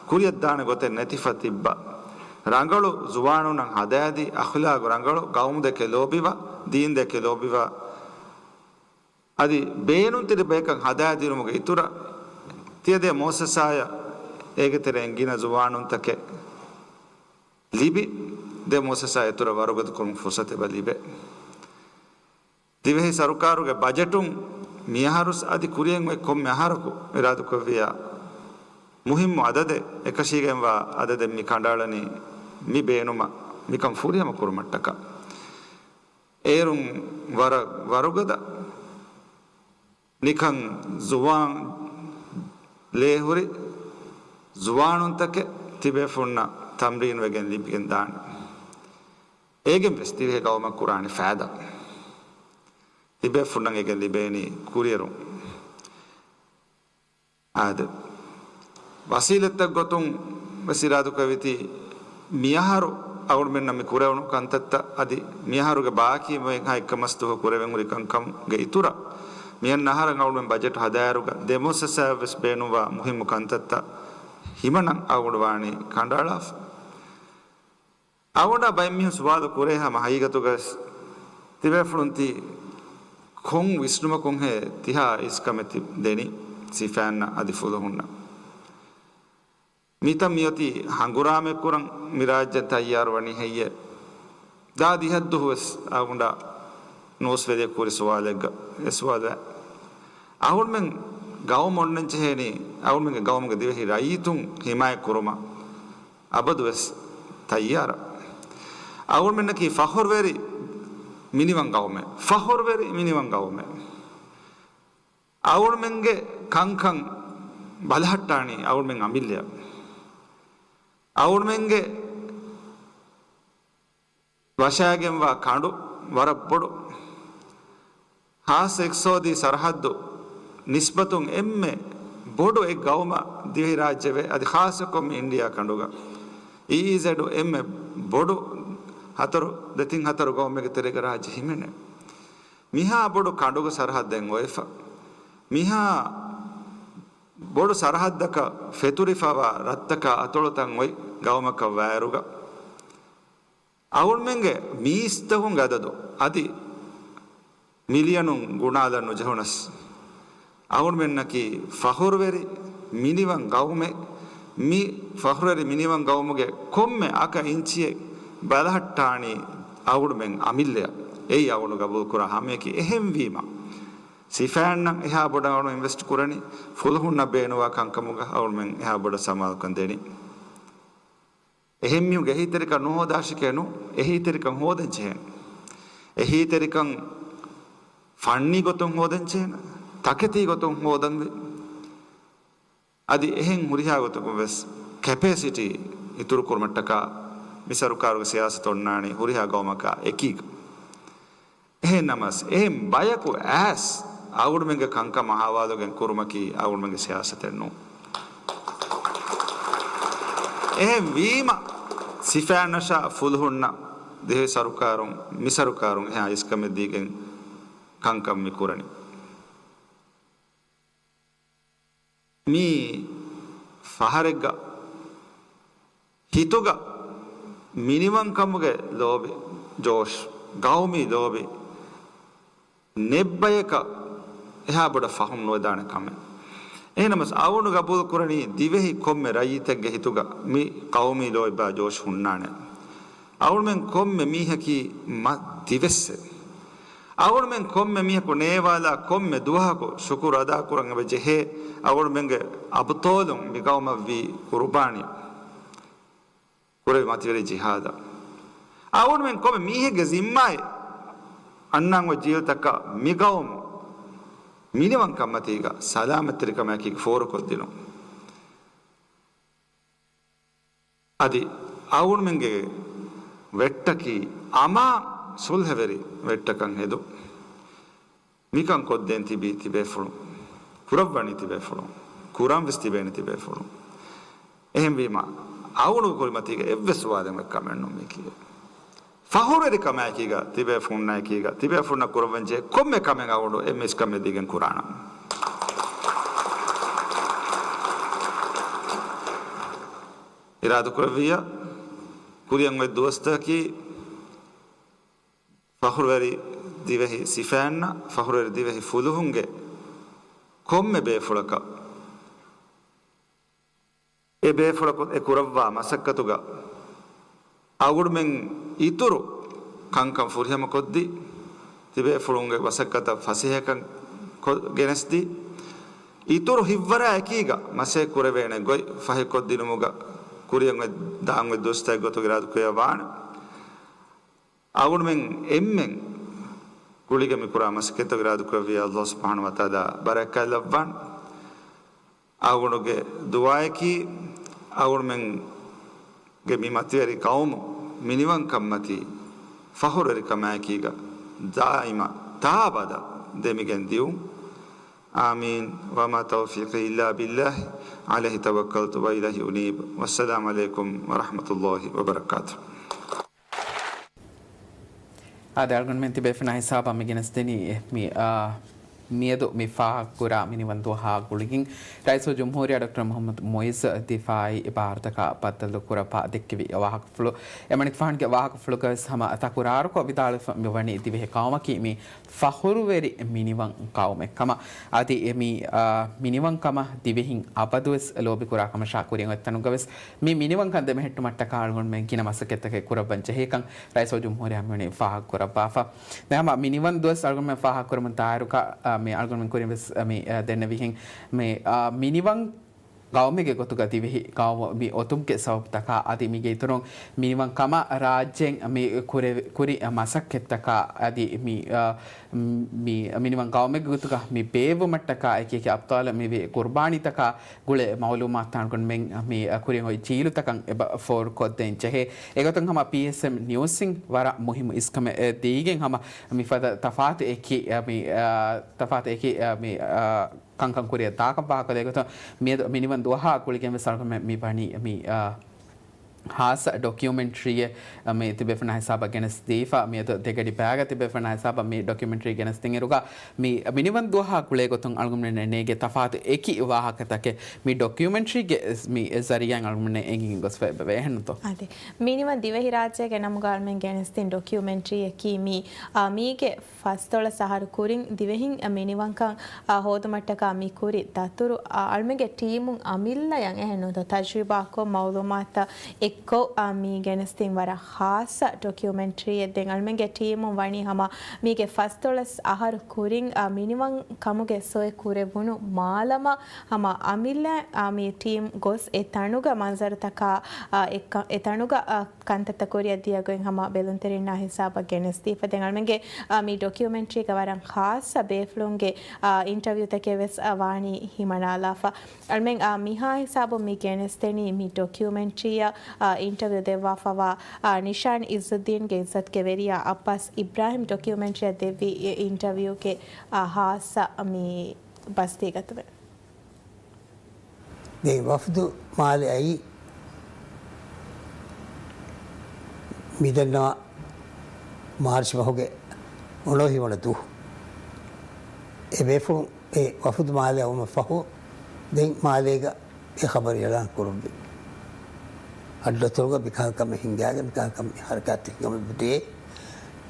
ކުރިޔަށްދާނެ ގޮތެއް ނެތިފަ ތިއްބާ. ރަނގަޅު ޒުވާނުންނަށް ހަދާދީ، އަޚްލާގު ރަނގަޅު، ގައުމުދެކެ ލޯބިވާ، ދީންދެކެ ލޯބިވާ، އަދި ބޭނުންތެރި ބަޔަކަށް ހަދާދިނުމުގެ އިތުރަށް ތިޔަދޭ މުއައްސަސާއަށް އޭގެ ތެރެއިން ގިނަ ޒުވާނުންތަކެއް ލިބި، ދޭ މުއައްސަސާ އިތުރަށް ވަރުގަދަކުރުމުގެ ފުރުސަތެއް ލިބޭ. ދިވެހި ސަރުކާރުގެ ބަޖެޓުން މިއަހަރުސް އަދި ކުރިޔަށް އޮތް ކޮންމެ އަހަރަކު އިރާދަކުރެއްވިއްޔާ މުހިއްމު އަދަދެއް، އެކަށީގެންވާ އަދަދެއް މި ކަނޑައަޅަނީ މި ބޭނުމަށް މިކަން ފުރިހަމަ ކުރުމަށްޓަކާ. އޭރުން ވަރަށް ވަރުގަދަ ނިކަން ޒުވާން ލޭހުރި ޒުވާނުންތަކެއް ތިބޭފުންނަށް ތަމްރީން ވެގެން ލިބިގެން ދާނެ. އޭގެން ވެސް ދިވެހި ގައުމަށް ކުރާނެ ފައިދާ. ތިބޭފުންނަށް އޭގެން ލިބޭނީ ކުރިއެރުން. އާދެ، ވަސީލަތްތައް ގޮތުން ވެސް އިރާދަކުރެއްވިތީ، މިއަހަރު އަޅުގަނޑުމެންނަށް މި ކުރެވުނު ކަންތައްތައް އަދި މިއަހަރުގެ ބާކީ މި ހަތް އެއްކަމަސް ދުވަހު ކުރެވެން ހުރި ކަންކަމުގެ އިތުރަށް، މިއަންނަ އަހަރަށް އަޅުގަނޑުމެން ބަޖެޓު ހަދާއިރުގަ ދެ މުއައްސަސާއަށް ވެސް ބޭނުންވާ މުހިއްމު ކަންތައްތައް ހިމަނަން އަޅުގަނޑު ވާނީ ކަނޑައަޅާފަ. އަޅުގަނޑާ ބައެއް މީހުން ސުވާލު ކުރޭ ހަމަ ހަގީގަތުގަ ވެސް ތިބޭފުޅުން ތި ކޮން ވިސްނުމަކުންހޭ ތިހާ އިސްކަމެއް ތި ދެނީ ސިފައިންނަށް އަދި ފުލުހުންނަށް؟ މިތަން މިއޮތީ ހަނގުރާމައެއް ކުރަން މި ރާއްޖެ ތައްޔާރު ވަނީ ހެއްޔޭ؟ ދާ ދިހަ ދުވަހު ވެސް އަޅުގަނޑާ ނޫސްވެރިޔަކު ކުރި ސުވާލެއްގަ އެ ސުވާލު އަޅުގަނޑުމެން ގައުމު އޮންނަން ޖެހޭނީ، އަޅުގަނޑުމެންގެ ގައުމުގެ ދިވެހި ރައްޔިތުން ހިމާޔަތް ކުރުމަށް އަބަދުވެސް ތައްޔާރަށް. އަޅުގަނޑުމެންނަކީ ފަޚުރުވެރި މިނިވަން ގައުމެއް. ފަޚުރުވެރި މިނިވަން ގައުމެއް. އަޅުގަނޑުމެންގެ ކަންކަން ބަލަހައްޓާނީ އަޅުގަނޑުމެން އަމިއްލައަށް. އަޅުގަނޑުމެންގެ ވަށާގެންވާ ކަނޑު ވަރަށް ބޮޑު. ހާސް އިޤްތިޞާދީ ސަރަހައްދު ނިސްބަތުން އެންމެ ބޮޑު އެއް ގައުމަށް ދިވެހިރާއްޖެވެ. އަދި ޚާއްޞަކޮށް މި އިންޑިއާ ކަނޑުގަ އީއީޒެޑު އެންމެ ބޮޑު ހަތަރު، ދެތިން ހަތަރު ގައުމެއްގެ ތެރޭގަ ރާއްޖެ ހިމެނޭ. މިހާ ބޮޑު ކަނޑުގެ ސަރަހައްދެއް އޮތްފަ، މިހާ ބޮޑު ސަރަހައްދަކަށް ފެތުރިފަވާ ރަށްތަކާ އަތޮޅުތައް އޮތް ގައުމަކަށް ވާއިރުގަ، އަޅުގަނޑުމެންގެ މީސްތަކުންގެ އަދަދު އަދި މިލިޔަނުން ގުނާލަން ނުޖެހުނަސް، އަޅުގަނޑުމެންނަކީ ފަޚުރުވެރި މިނިވަން ގައުމެއް. މި ފަޚުރުވެރި މިނިވަން ގައުމުގެ ކޮންމެ އަކަ އިންޗިއެއް ބަލަހައްޓާނީ އަޅުގަނޑުމެން އަމިއްލައަށް. އެއީ އަޅުގަނޑު ގަބޫލުކުރާ ހަމަޔަކީ. އެހެންވީމަ، ސިފައިންނަށް އެހާ ބޮޑަށް އަޅުގަނޑު އިންވެސްޓް ކުރަނީ، ފުލުހުންނަށް ބޭނުންވާ ކަންކަމުގަ އަޅުގަނޑުމެން އެހާ ބޮޑަށް ސަމާލުކަން ދެނީ. އެހެން މީހުންގެ އެހީތެރިކަން ނުހޯދާށިކޭ ނޫން، އެހީތެރިކަން ހޯދަން ޖެހޭނެ. އެހީތެރިކަން ފަންނީ ގޮތުން ހޯދަންޖެހޭނެ، ތަކެތީ ގޮތުން ހޯދަންވީ. އަދި އެހެން ހުރިހާ ގޮތަކުން ވެސް ކެޕޭސިޓީ އިތުރުކުރުމަށްޓަކާ މި ސަރުކާރުގެ ސިޔާސަތު އޮންނާނީ ހުރިހާ ގައުމަކާ އެކީގަ. އެހެން ނަމަސް، އެހެން ބަޔަކު އައިސް އަޅުގަނޑުމެންގެ ކަންކަމަށް ހަވާލުގެން ކުރުމަކީ އަޅުގަނޑުމެންގެ ސިޔާސަތެއް ނޫން. އެހެން ވީމަ، ސިފައިންނަށާ ފުލުހުންނަށް ދިވެހި ސަރުކާރުން، މި ސަރުކާރުން އެހާ އިސްކަމެއް ދީގެން ކަންކަން މި ކުރަނީ. މީ ފަހަރެއްގަ ހިތުގަ މިނިވަންކަމުގެ ލޯބި، ޖޯޝް، ގައުމީ ލޯބި ނެއްބަޔަކަށް އެހާ ބޮޑަށް ފަހުން ނުވެދާނެ ކަމެއް. އެހެންނަމަސް އަޅުގަނޑު ގަބޫލު ކުރަނީ ދިވެހި ކޮންމެ ރައްޔިތެއްގެ ހިތުގަ މި ގައުމީ ލޯތްބާ ޖޯޝް ހުންނާނެ. އަޅުމެން ކޮންމެ މީހަކީ މަ ދިވެއްސެއް. އަޅުމެން ކޮންމެ މީހަކު ނޭވާލާ ކޮންމެ ދުވަހަކު ޝުކުރު އަދާކުރަން އެބަ ޖެހޭ އަޅުމެންގެ އަބުޠާލުން މި ގައުމަށްވީ ޤުރުބާނީ ކުރެވި މަތިވެރި ޖިހާދަށް. އަޅުމެން ކޮންމެ މީހެއްގެ ޒިންމާއެއް އަންނަން އޮތް ޖީލުތަކަށް މި ގައުމު މިނިވަންކަންމަތީގަ ސަލާމަތްތެރިކަމާއެކީ ފޯރުކޮށްދިނުން. އަދި އަޅުގަނޑުމެންގެ ވެއްޓަކީ އަމާ ސުލްހަވެރި ވެއްޓަކަށް ހެދުން. މިކަން ކޮށްދޭން ތިބީ ތިބޭފުޅުން، ކުރައްވަނީ ތިބޭފުޅުން، ކުރަން ވެސް ތިބޭނީ ތިބޭފުޅުން. އެހެންވީމަ، އަޅުގަނޑު ކުރިމަތީގަ އެއްވެސް ވާދައެއް ކަމެއް ނޫން މީކީ. ފަހުރުވެރިކަމާއެކީގަ، ތިބޭފުޅުންނާއެކީގަ، ތިބޭފުޅުންނަށް ކުރައްވަންޖެހޭ ކޮންމެ ކަމެއް އަޅުގަނޑު އެންމެ އިސްކަމެއް ދީގެން ކުރާނަން. އިރާދަކުރެއްވިއްޔާ، ކުރިއަށް އޮތް ދުވަސްތަކަކީ ފަހުރުވެރި ދިވެހި ސިފައިންނަށް، ފަހުރުވެރި ދިވެހި ފުލުހުންގެ ކޮންމެ ބޭފުޅަކަށް އެ ބޭފުޅަކު އެ ކުރައްވާ މަސައްކަތުގަ އަޅުގަނޑުމެން އިތުރު ކަންކަން ފުރިހަމަކޮށްދީ، ތިބޭފުޅުންގެ މަސައްކަތަށް ފަސޭހަކަން ކޮ-، ގެނެސްދީ، އިތުރު ހިތްވަރާ އެކީގަ މަސައްކަތް ކުރެވޭނެ ގޮތް ފަހިކޮށްދިނުމުގަ ކުރިއަށް އޮތް ދާން އޮތް ދުވަސްތަކެއް ގޮތުގަ އިރާދަކުރެއްވިއްޔާ ވާނެ. އަޅުގަނޑުމެން އެންމެން ގުޅިގެން މިކުރާ މަސައްކަތްތަކަށް އިރާދަކުރެއްވިއްޔާ ﷲ ސުބްޙާނަހޫ ވަތަޢާލާ ބަރަކާތްލައްވާން. އަޅުގަނޑުގެ ދުޢާއަކީ، އަޅުގަނޑުމެންގެ މި މަތިވެރި ޤައުމު މިނިވަންކަންމަތީ ފަޚުރުވެރިކަމާއެކީގަ ދާއިމަށް ތާއަބަދަށް ދެމިގެން ދިއުން. އާމީން. وما توفيقي إلا بالله. عليه توكلت وإليه أنيب. والسلام عليكم ورحمة الله وبركاته. އާދެ، އަޅުގަނޑުމެން ތިބޭފުޅުންނާ ހިސާބަށް މި ގެނެސްދެނީ މި، އާ، މިއަދު މި ފާހަގަކުރާ މިނިވަން ދުވަހާ ގުޅިގެން ރައީސުލްޖުމްހޫރިއްޔާ ޑޮކްޓަރ މުޙައްމަދު މުޢިއްޒު ދިފާޢީ އިބާރާތަކާ ބައްދަލުކުރައްވާ ދެއްކެވި ވާހަކަފުޅު. އެމަނިކުފާނުގެ ވާހަކަފުޅުގަވެސް ހަމަ ތަކުރާރުކޮށް ވިދާޅުވެފަ މިވަނީ ދިވެހި ޤައުމަކީ މި ފަޚުރުވެރި މިނިވަން ޤައުމެއް ކަމަށް. އަދި އެ މި، އާ، މިނިވަން ކަމަށް ދިވެހިން އަބަދުވެސް ލޯބިކުރާ ކަމަށާ ކުރިއަށް އޮތް ތަނުގަވެސް މި މިނިވަންކަން ދެމެހެއްޓުމަށްޓަކާ އަޅުގަނޑުމެން ގިނަ މަސައްކަތްތަކެއް ކުރައްވަން ޖެހޭކަން ރައީސުލްޖުމްހޫރިއްޔާ މިވަނީ ފާހަގަކުރައްވާފަ. ދެން ހަމަ މިނިވަން ދުވަސް އަޅުގަނޑުމެން ފާހަގަކުރަމުން ދާއިރުގަ، އާ، މި އަޅުގަނޑުމެން ކުރިން ވެސް، އާ، މި، އާ، ދެންނެވިހެން މި، އާ، މިނިވަން ގައުމެއްގެ ގޮތުގަ ދިވެހި ގައުމު މި އޮތުމުގެ ސަބަބުތަކާ އަދި މީގެ އިތުރުން މިނިވަން ކަމަށް ރާއްޖޭން މި ކުރެ-، ކުރި މަސައްކަތްތަކާ އަދި މި، އާ، މި މިނިވަން ގައުމެއްގެ ގޮތުގަ މި ބޭއްވުމަށްޓަކާ އެކި އެކި އަބްޠާލުން މިވި ޤުރުބާނީތަކާ ގުޅޭ މަޢުލޫމާތުތައް އަޅުގަނޑުމެން މި ކުރިއަށް އޮތް ޖީލުތަކަށް އެބަ ފޯރުކޮށްދޭން ޖެހޭ. އެގޮތުން ހަމަ ޕީއެސްއެމް ނިއުސްއިން ވަރަށް މުހިއްމު އިސްކަމެއް ދީގެން ހަމަ މިފަދަ ތަފާތު އެކި، މި، ތަފާތު އެކި، މި، ކަންކަން ކުރިއަށް ދާކަން ފާހަގަކޮށްލި ގޮތުން މިއަދު މިނިވަން ދުވަހާ ގުޅިގެން ވެސް އަޅުގަނޑުމެން މި ވަނީ މި، އާ، ހާއްސަ ޑޮކިއުމެންޓްރީއެއް މި ތިބޭފުޅުންނާ ހިސާބަށް ގެނެސްދީފަ، މިއަދު ދެގަޑި ބައިގަ ތިބޭފުޅުންނާ ހިސާބަށް މި ޑޮކިއުމެންޓްރީ ގެނެސްދިން އިރުގަ މި މިނިވަން ދުވަހާ ގުޅޭ ގޮތުން އަޅުގަނޑުމެންނަށް ނޭނގޭ ތަފާތު އެކި ވާހަކަތަކެއް މި ޑޮކިއުމެންޓްރީގެ މި ޒަރީއާއިން އަޅުގަނޑުމެންނަށް އެނގިގެން ގޮސްފަ އެބަވޭ އެހެންނުތޯ؟ އާދެ، މިނިވަން ދިވެހިރާއްޖޭގެ ނަމުގަ އަޅުގަނޑުމެން ގެނެސްދިން ޑޮކިއުމެންޓްރީއަކީ މި، އާ، މީގެ ފަސްދޮޅަސް އަހަރު ކުރިން ދިވެހިން މިނިވަންކަން، އާ، ހޯދުމަށްޓަކާ މި ކުރި ދަތުރު، އާ، އަޅުމެންގެ ޓީމުން އަމިއްލަޔަށް އެހެންނުތޯ ތަޖްރިބާކޮށް މައުލޫމާތުތައް އެ ކޮށް، އާ، މި ގެނެސްދިން ވަރަށް ޚާއްޞަ ޑޮކިއުމެންޓްރީއެއް. ދެން އަޅުމެންގެ ޓީމުން ވަނީ ހަމަ މީގެ ފަސްދޮޅަސް އަހަރު ކުރިން، އާ، މިނިވަން ކަމުގެ ސޮއެ ކުރެވުނު މާލަމަށް ހަމަ އަމިއްލަ، އާ، މި ޓީމް ގޮސް އެ ތަނުގަ މަންޒަރުތަކާ، އާ، އެ ކަ-، އެ ތަނުގަ، އާ، ކަންތައްތައް ކުރިއަށް ދިޔަ ގޮތް ހަމަ ބެލުންތެރިންނާ ހިސާބަށް ގެނެސްދީފަ. ދެން އަޅުމެންގެ، އާ، މި ޑޮކިއުމެންޓްރީގަ ވަރަށް ޚާއްޞަ ބޭފުޅުންގެ، އާ، އިންޓަވިއުތަކެއް ވެސް، އާ، ވާނީ ހިމަނާލާފަ. އަޅުމެން، އާ، މިހާ ހިސާބުން މި ގެނެސްދެނީ މި ޑޮކިއުމެންޓްރީއަށް، އާ، އިންޓަވިއު ދެއްވާފަވާ، އާ، ނިޝާން އިއްޒުއްދީންގެ އިއްޒަތްގެ ވެރިޔާ އައްބާސް އިބްރާހިމް ޑޮކިއުމެންޓްރީއަށް ދެއްވި އެ އިންޓަވިއުގެ، އާ، ހާއްސަ މި ބަސްތީގަތުމެއް. ދެން ވަފްދު މާލެ އައީ މިދަންނަވާ މާރްޗް މަހުގެ އޮނޮ ހިވަނަ ދުވަހު. އެ ބޭފުޅުން އެ ވަފުދު މާލެ އައުމަށް ފަހު، ދެން މާލޭގަ އެ ޚަބަރު އިޢުލާން ކުރުއްވި. އައްޑުއަތޮޅުގަ މިކަހަލަ ކަމެއް ހިނގާގެން، މިކަހަލަ ކަމެއް ހަރަކާތެއް ހިނގަމުން ދިޔައީ،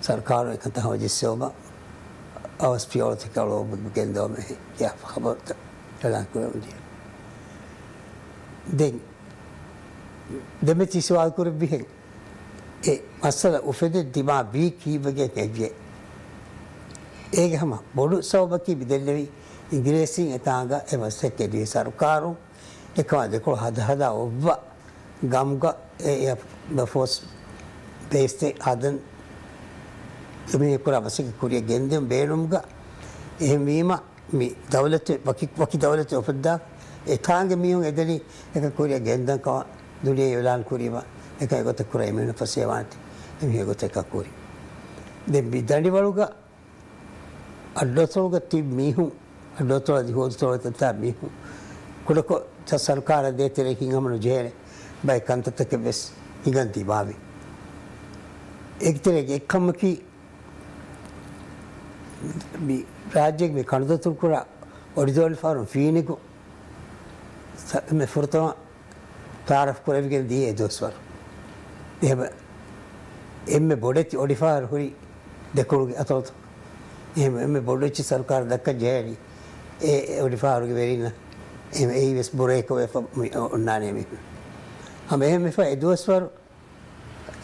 ސަރުކާރުން އެކަންތައް ހަމަޖެއްސެވުމަށް އަވަސް ފިޔަވަޅުތަކެއް އަޅުވަމުން ގެންދަވަމޭ ކިޔާފަ ޚަބަރުތައް އިޢުލާން ކުރެވުން ދިޔަ. ދެން ދެމެތި ސުވާލު ކުރެއްވިހެން، އެ މައްސަލަ އުފެދެން ދިމާވީ ކީއްވެގެން ހެއްޔޭ؟ އޭގެ ހަމަ ބޮޑު ސަބަބަކީ މި ދެންނެވި އިނގިރޭސީން އެތާނގަ އެ މަސައްކަތް ދިވެހި ސަރުކާރުން އެކަމާ ދެކޮޅު ހަދަ ހަދާ އޮއްވަ ގަމުގަ އެ އެއާ ފޯސް ބޭސްތެއް ހަދަން އެމީހުން ކުރާ މަސައްކަތް ކުރިއަށް ގެންދެން ބޭނުމުގަ، އެހެންވީމަ، މި ދައުލަތު ވަކި، ވަކި ދައުލަތެއް އުފައްދާ އެތާނގެ މީހުން އެދެނީ އެކަން ކުރިއަށް ގެންދަން ކަމަށް ދުނިޔެ އިޢުލާން ކުރީމަ، އެކަން އެގޮތަށް ކުރާ އެމީހުން ފަސޭ ވާނެތީ އެމީހުން އެގޮތަށް އެކަން ކުރީ. ދެން މި ދަނޑިވަޅުގަ އައްޑުއަތޮޅުގަ ތިބި މީހުން، އައްޑުއަތޮޅަށް އަދި ހޯދުތޮޅަށް ތަންތާ މީހުން ކުޑަކޮށް ސަރުކާރަށް ދޭތެރޭ ހިތްހަމަ ނުޖެހޭނެ ބައެއް ކަންތައްތަކެއް ވެސް ހިނގަން ދިމާވި. އޭގެތެރޭގެ އެއްކަމަކީ، މި ރާއްޖޭގެ މި ކަނޑުދަތުރުކުރާ އޮޑިދޯނި ފަހަރު ފީނިގު ސަ-، މި ފުރަތަމަ ތައާރަފް ކުރެވިގެން ދިޔަ އެ ދުވަސްވަރު. އެހެން އެންމެ ބޮޑެތި އޮޑިފަހަރު ހުރި ދެކޮޅުގެ އަތޮޅުތައް. އެހެން އެންމެ ބޮޑު އެއްޗެއް ސަރުކާރަށް ދައްކަން ޖެހޭނީ އެ، އެ އޮޑިފަހަރުގެ ވެރިންނަށް. އެ، އެއީ ވެސް ބުރައެކަށް ވެފަ މި އޮންނާނެ މީހުން. ހަމަ އެހެން ވެފަ އެ ދުވަސްވަރު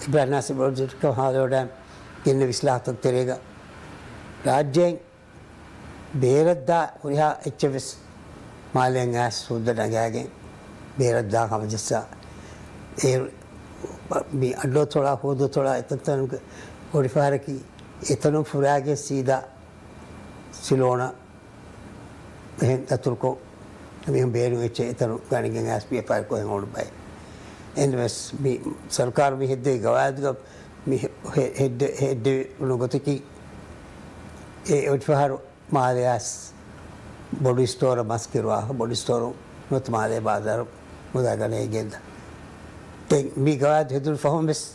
އިބްރާހިމް ނާސިރު ބޮޑު ދުރުކަށް ހާލޯޑާ ގެންނެވި އިސްލާހުތަކުގެ ތެރޭގަ ރާއްޖޭން ބޭރަށްދާ ހުރިހާ އެއްޗެއް ވެސް މާލެއަށް އައިސް ހުއްދަ ނަގާގެން ބޭރަށްދާ ހަމަޖައްސާ. އޭރު މި އައްޑުއަތޮޅާ ހޯދުއަތޮޅާ އެތަންތަނުގެ އޮޑިފަހަރަކީ އެތަނުން ފުރާގެން ސީދާ ސިލޯނަށް އެހެން ދަތުރުކޮށް، މީހުން ބޭނުން އެއްޗެއް އެތަނު ގަނެގެން އައިސް ވިޔަފާރިކޮށް އެހެން އުޅުނު ބައެއް. އެހެންވެސް މި ސަރުކާރު މި ހެއްދެވި ގަވާއިދުގަ މި ހެ-، ހެ-، ހެއްދެ-، ހެއްދެވުނު ގޮތަކީ، އެ އޮޑިފަހަރު މާލެ އައިސް ބޮޑު ސްޓޯރަށް މަސް ކިރުވާފަ، ބޮޑު ސްޓޯރުން ނުވަތަ މާލޭ ބާޒާރު މުދާ ގަނެގެން ގެންދާ. ދެން މި ގަވާއިދު ހެދުނު ފަހުން ވެސް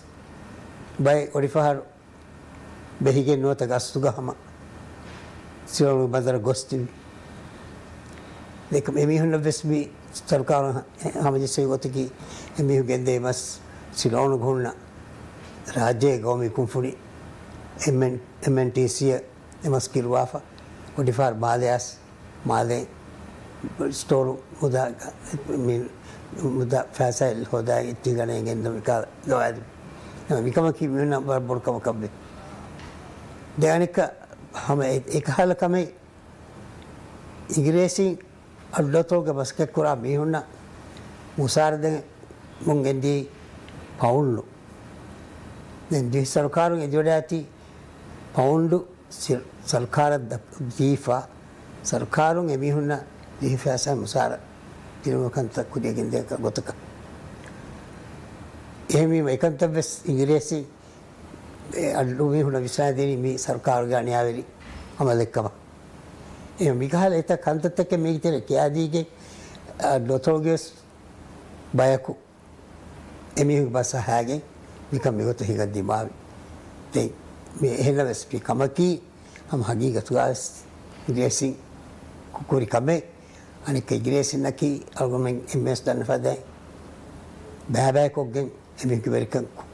ބައެއް އޮޑިފަހަރު ބެހިގެން ނުވަތަ ގަސްތުގަ ހަމަ ސިލޯނުގެ ބަނދަރަށް ގޮސްދިން. އެކަމް އެމީހުންނަށް ވެސް މި ސަރުކާރުން ހަ-، ހަމަޖެއްސެވި ގޮތަކީ، އެމީހުން ގެންދޭ މަސް ސިލޯނުގަ ހުންނަ ރާއްޖޭގެ ގައުމީ ކުންފުނި އެމްއެން، އެމްއެންޓީސީއަށް އެ މަސް ކިރުވާފަ، އޮޑިފަހަރު މާލެ އައިސް މާލެ ސްޓޯރު މުދާ، މި މުދާ ފައިސާއެއް ހޯދާ އެއްޗެއް ގަނެގެން ގެންދަމު ގަވާއިދު. މިކަމަކީ މިހުންނަ ވަރަށް ބޮޑު ކަމަކަށްވެ. ދެ އަނެއްކަ ހަމަ އެ-، އެކަހަލަ ކަމެއް އިނގިރޭސީން އައްޑުއަތޮޅުގެ މަސައްކަތްކުރާ މީހުންނަށް މުސާރަ ދެމުން ގެންދީ ޕައުންޑު. ދެން ދިވެހި ސަރުކާރުން އެދިވަޑައިގަތީ ޕައުންޑު ސި-، ސަރުކާރަށް ދަ-، ދީފަ، ސަރުކާރުން އެމީހުންނަށް ދިވެހި ފައިސާ މުސާރަ ދިނުމަށް ކަންތައް ކުރިއަށް ގެންދޭ ގޮތަކަށް. އެހެންވީމަ އެކަންތައް ވެސް އިނގިރޭސި އެ އައްޑު މީހުންނަށް ވިސްނާދިނީ މި ސަރުކާރުގެ އަނިޔާވެރި އަމަލެއްކަމަށް. އެ މިކަހަލަ އެތައް ކަންތައްތަކެއް މީގެ ތެރެ ކިޔާދީގެން އައްޑުއަތޮޅުގެ ވެސް ބަޔަކު އެމީހުންގެ ބަސް އަހާގެން މިކަން މިގޮތަށް ހިނގަން ދިމާވި. ދެން މި އެހެންނަމަވެސް މި ކަމަކީ ހަމަ ހަގީގަތުގަވެސް އިނގިރޭސިން ކު-، ކުރި ކަމެއް. އަނެއްކާ އިނގިރޭސިންނަކީ އަޅުގަނޑުމެން އެންމެންވެސް ދަންނަ ފަދައިން ބައިބައިކޮށްގެން އެމީހުންގެ ވެރިކަން ކު-،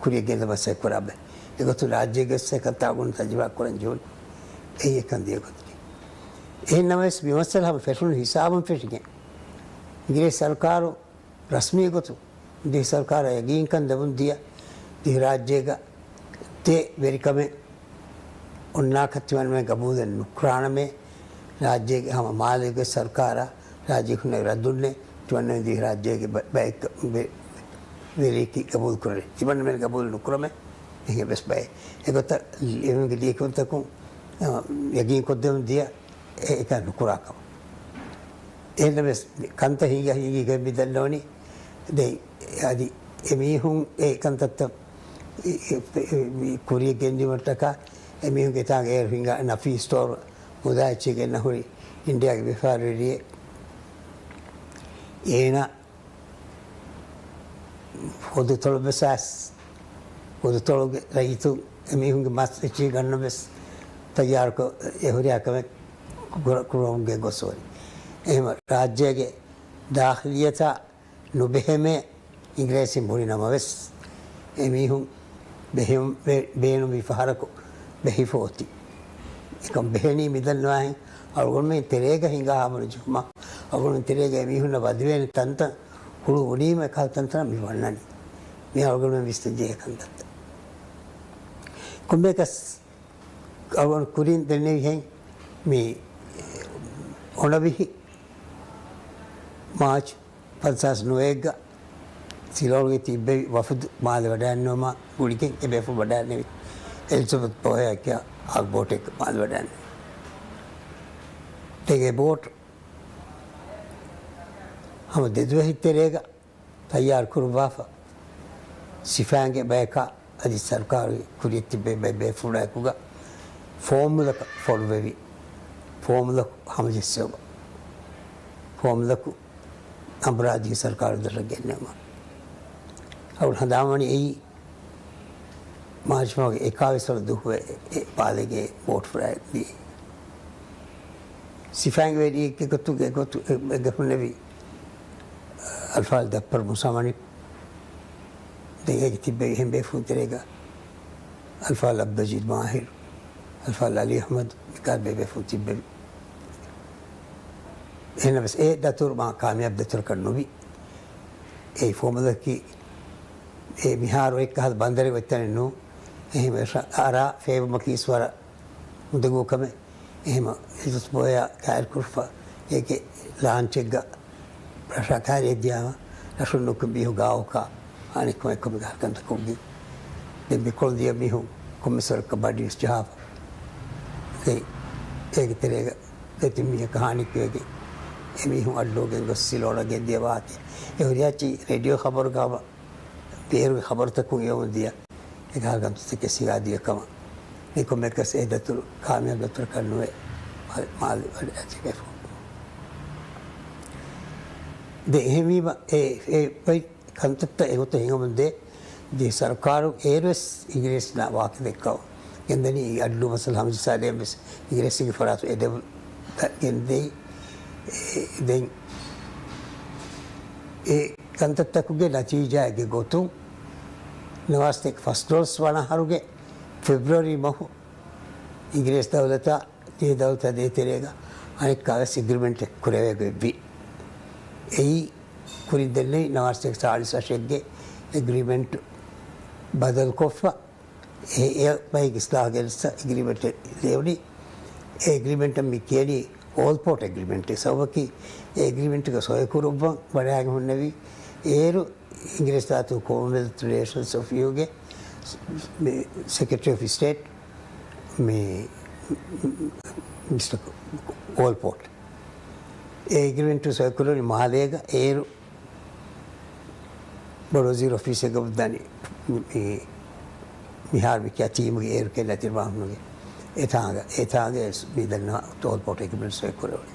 ކުރިއަށް ގެންދަ ބަސް ކުރާ ބައެއް. އެގޮތުން ރާއްޖޭގެ ވެސް އެކަންތާ ގުނަ ތަޖުރިބާ ކުރަން ޖެހުނީ އެއީ އެކަން ދިޔަ ގޮތަކީ. އެހެން ނަމަވެސް މި މައްސަލަ ހަމަ ފެށުނު ހިސާބުން ފެށިގެން އިނގިރޭސި ސަރުކާރު ރަސްމީ ގޮތުން ދިވެހި ސަރުކާރަށް ޔަގީންކަން ދެމުން ދިޔަ ދިވެހިރާއްޖޭގަ ތި ވެރިކަމެއް އޮންނާކަށް ތިމަންމެން ގަބޫލެއް ނުކުރާނަމޭ، ރާއްޖޭގެ ހަމަ މާލޭގެ ސަރުކާރާ ރާއްޖެ ހުންނަ ރައްދުންނެއް ތިމަންމެން ދިވެހިރާއްޖޭގެ ބަ-، ބައެއް ވެ-، ވެރިޔަކީ ގަބޫލު ކުރަނީ. ތިމަންމެން ގަބޫލު ނުކުރަމޭ އެހެން ވެސް ބައެއް. އެގޮތަށް އެމީހުންގެ ލިޔެކިޔުންތަކުން، އަ، ޔަގީން ކޮށްދެމުން ދިޔަ އެ-، އެކަން ނުކުރާކަމަށް. އެހެންނަމަވެސް ކަންތައް ހިނގާ ހިނގީގެން މި ދަންނަވަނީ. ދެން އަދި އެމީހުން އެ ކަންތައްތައް އެ-، އެ-، އެ-، ކުރިޔަށް ގެންދިއުމަށްޓަކާ އެމީހުންގެ ތާނގަ އޭރު ހިނގާ ނަފީސް ސްޓޯރު މުދާ އެއްޗެއް ގެންނަ ހުރި އިންޑިއާގެ ވިޔަފާރިވެރިއެއް. އޭނާ ހުދުތޮޅު ވެސް އައިސް، ހުދުތޮޅުގެ ރައްޔިތުން އެމީހުންގެ މަސް އެއްޗެއް ގަންނަން ވެސް ތައްޔާރުކޮށް، އެ ހުރިހާ ކަމެއް ކުރ-، ކުރަމުން ގެންގޮސް އޮތް. އެހެން ރާއްޖޭގެ ދާޚިލިއްޔަތާ ނުބެހެމޭ އިނގިރޭސިން ބުނި ނަމަވެސް، އެމީހުން ބެހެ-، ބޭ-، ބޭނުމީ ފަހަރަކު ބެހިފަ އޮތީ. އެކަން ބެހެނީ މިދަންނަވާހެން އަޅުގަނޑުމެން ތެރޭގަ ހިނގާ ހަމަ ނުޖެހުމާ، އަޅުގަނޑުމެން ތެރޭގަ އެމީހުންނަށް ވަދެވޭނެ ތަންތަން ހުޅުވުނީމަ އެކަހަލަ ތަންތަނަށް މި ވަންނަނީ. މި އަޅުގަނޑުމެން ވިސްނަން ޖެހޭ ކަންތައްތައް. ކޮންމެއަކަސް އަޅުގަނޑު ކުރިން ދެންނެވިހެން މި އޮނަވިހި މާޗް ފަންސާސް ނުވައެއްގަ ސިލޯންގެ ތިއްބެވި ވަފުދު މާލެ ވަޑައިންނަވުމާ ގުޅިގެން އެބޭފުޅުން ވަޑައިންނެވި އެލިޒަބެތް ބޯހެއާ ކިޔާ އާ ބޯޓެއްގަ މާލެ ވަޑައިންނެވި. ދެން އެ ބޯޓު ހަމަ ދެދުވަހި ތެރޭގަ ތައްޔާރު ކުރުއްވާފަ، ސިފައިންގެ ބަޔަކާ އަދި ސަރުކާރުގެ ކުރިއަށް ތިއްބެވި ބައެއް ބޭފުޅާއެކުގަ ފޯމުލަކަށް ފޮނުވެވި، ފޯމުލަކު ހަމަޖެއްސެވުމަށް، ފޯމުލަކު އަނބުރާ ދިވެހި ސަރުކާރު ދަށަށް ގެންނެވުމަށް. އަޅުގަނޑު ހަނދާންވަނީ އެއީ މާރްޗް މަހުގެ އެކާވީސް ވަނަ ދުވަހު އެ ބާލޭގެ ބޯޓު ފުރާ ދިޔަ. ސިފައިންގެ ވެރިއެއްގެ ގޮތުގެ ގޮތު އެ-، އެގަ ހުންނެވި އަލްފާޟިލް ދައްޕަރު މުސާމަނިކް. ދެން އޭގެ ތިއްބެވި އެހެން ބޭފުޅުން ތެރޭގަ އަލްފާޟިލް އަބްދުލްމަޖީދު މާހިރު، އަލްފާޟިލް އަލީ އަޙްމަދު، މިކާ ބޭބޭފުޅުން ތިއްބެވި. އެހެންނަމަވެސް އެ ދަތުރު މާ ކާމިޔާބު ދަތުރަކަށް ނުވި. އެ ފޯމުލަކީ އެ މިހާރު އެއްކަހަލަ ބަނދަރެއް އޮތްތަނެއް ނޫން. އެހެން އަރާ ފޭބުމަކީ ވަރަށް އުނދަގޫ ކަމެއް. އެހެމަ އިޒުސް ބޯޔާ ކާއިރު ކުރުފަ އޭގެ ލާންޗެއްގަ ރަށަށް ކާރިއަށް ދިޔާމަ ރަށުން ނުކުތް މީހުން ގާވަކާ އަނެއްކޮން އެއްކޮށް މި ގާ ކަންތަކުގެ ދެން މިކޮޅު ދިޔަ މީހުން ކޮންމެ ސޮރަކަށް ބަޑިވެސް ޖަހާފަ. ދެން އޭގެ ތެރޭގަ ދެތިން މީހަކަށް ހާނި ކުރެވިގެން އެމީހުން އައްޑޫ ގެންގޮސް ސިލޯޅަށް ގެންދިޔަ ވާހަކަ. އެ ހުރިހާ ޗީ ރޭޑިއޯ ޚަބަރުގަ ހަމަ ބޭރުގެ ޚަބަރުތަކުން އެޔޮމުން ދިޔަ އެކަހަލަ ކަންތައްތަކެއް ސިނގާ ދިޔަ ކަމަށް. މި ކޮންމެއަކަސް އެ ދަތުރު ކާމިޔާބު ދަތުރަކަށް ނުވެ މާ-، މާލެ ވަޑައިގަތީ ބޭފުޅުން. ދެން އެހެންވީމަ އެ، އެ ބައި ކަންތައްތައް އެގޮތަށް ހިނގަމުން ދޭ. ދިވެހި ސަރުކާރު އޭރުވެސް އިނގިރޭސިންނާ ވާހަކަ ދެއްކަވަ ގެންދަނީ އައްޑޫ މައްސަލަ ހަމަޖައްސާލައިގެން ވެސް އިނގިރޭސީންގެ ފަރާތުން އެ ދެބަ ގެންދެވި. އެ، ދެން އެ ކަންތައްތަކުގެ ނަތީޖާއެއްގެ ގޮތުން ނަވާރަ ސަތޭކަ ފަސްދޮޅަސް ވަނަ އަހަރުގެ ފެބްރުއަރީ މަހު އިނގިރޭސި ދައުލަތާ ދިވެހި ދައުލަތާ ދޭތެރޭގަ އަނެއްކާ ވެސް އެގްރިމެންޓެއް ކުރެވޭ ގޮތްވި. އެއީ ކުރިން ދެންނެވި ނަވާރަ ސަތޭކަ ސާޅީސް އަށެއްގެ އެގްރިމެންޓު ބަދަލުކޮށްފަ، އެ، އެ ބައިގެ ސްލާހް ގެނެސް އެގްރިމެންޓެއް ލެވުނީ. އެ އެގްރިމެންޓަށް މި ކިޔަނީ އޯލްޕޯޓް އެގްރިމެންޓް. ސަބަބަކީ އެ އެގްރިމެންޓްގަ ސޮއި ކުރުއްވަން ވަޑައިގެން ހުންނެވީ އޭރު އިނގިރޭސި ދައުލަތު ކޮމަންވެލްތު ރިލޭޝަންސް އޮފް ޔޫގެ މި ސެކްރެޓަރީ އޮފް ސްޓޭޓް މި މިސްޓަރ އޯލްޕޯޓް. އެ އެގްރިމެންޓު ސޮއި ކުރުނީ މާލޭގަ އޭރު ބޮޑު ވަޒީރު އޮފީސެއްގަ ދަނީ މި-، މިހާރު މި ކިޔާ ޓީމުގެ އޭރު ކެނޑި އަތިރިމާހުނުގެ އެތާނގަ، އެތާނގަ މި ދަންނަ އޯލްޕޯޓް އެގްރިމެންޓް ސޮއި ކުރެވުނީ.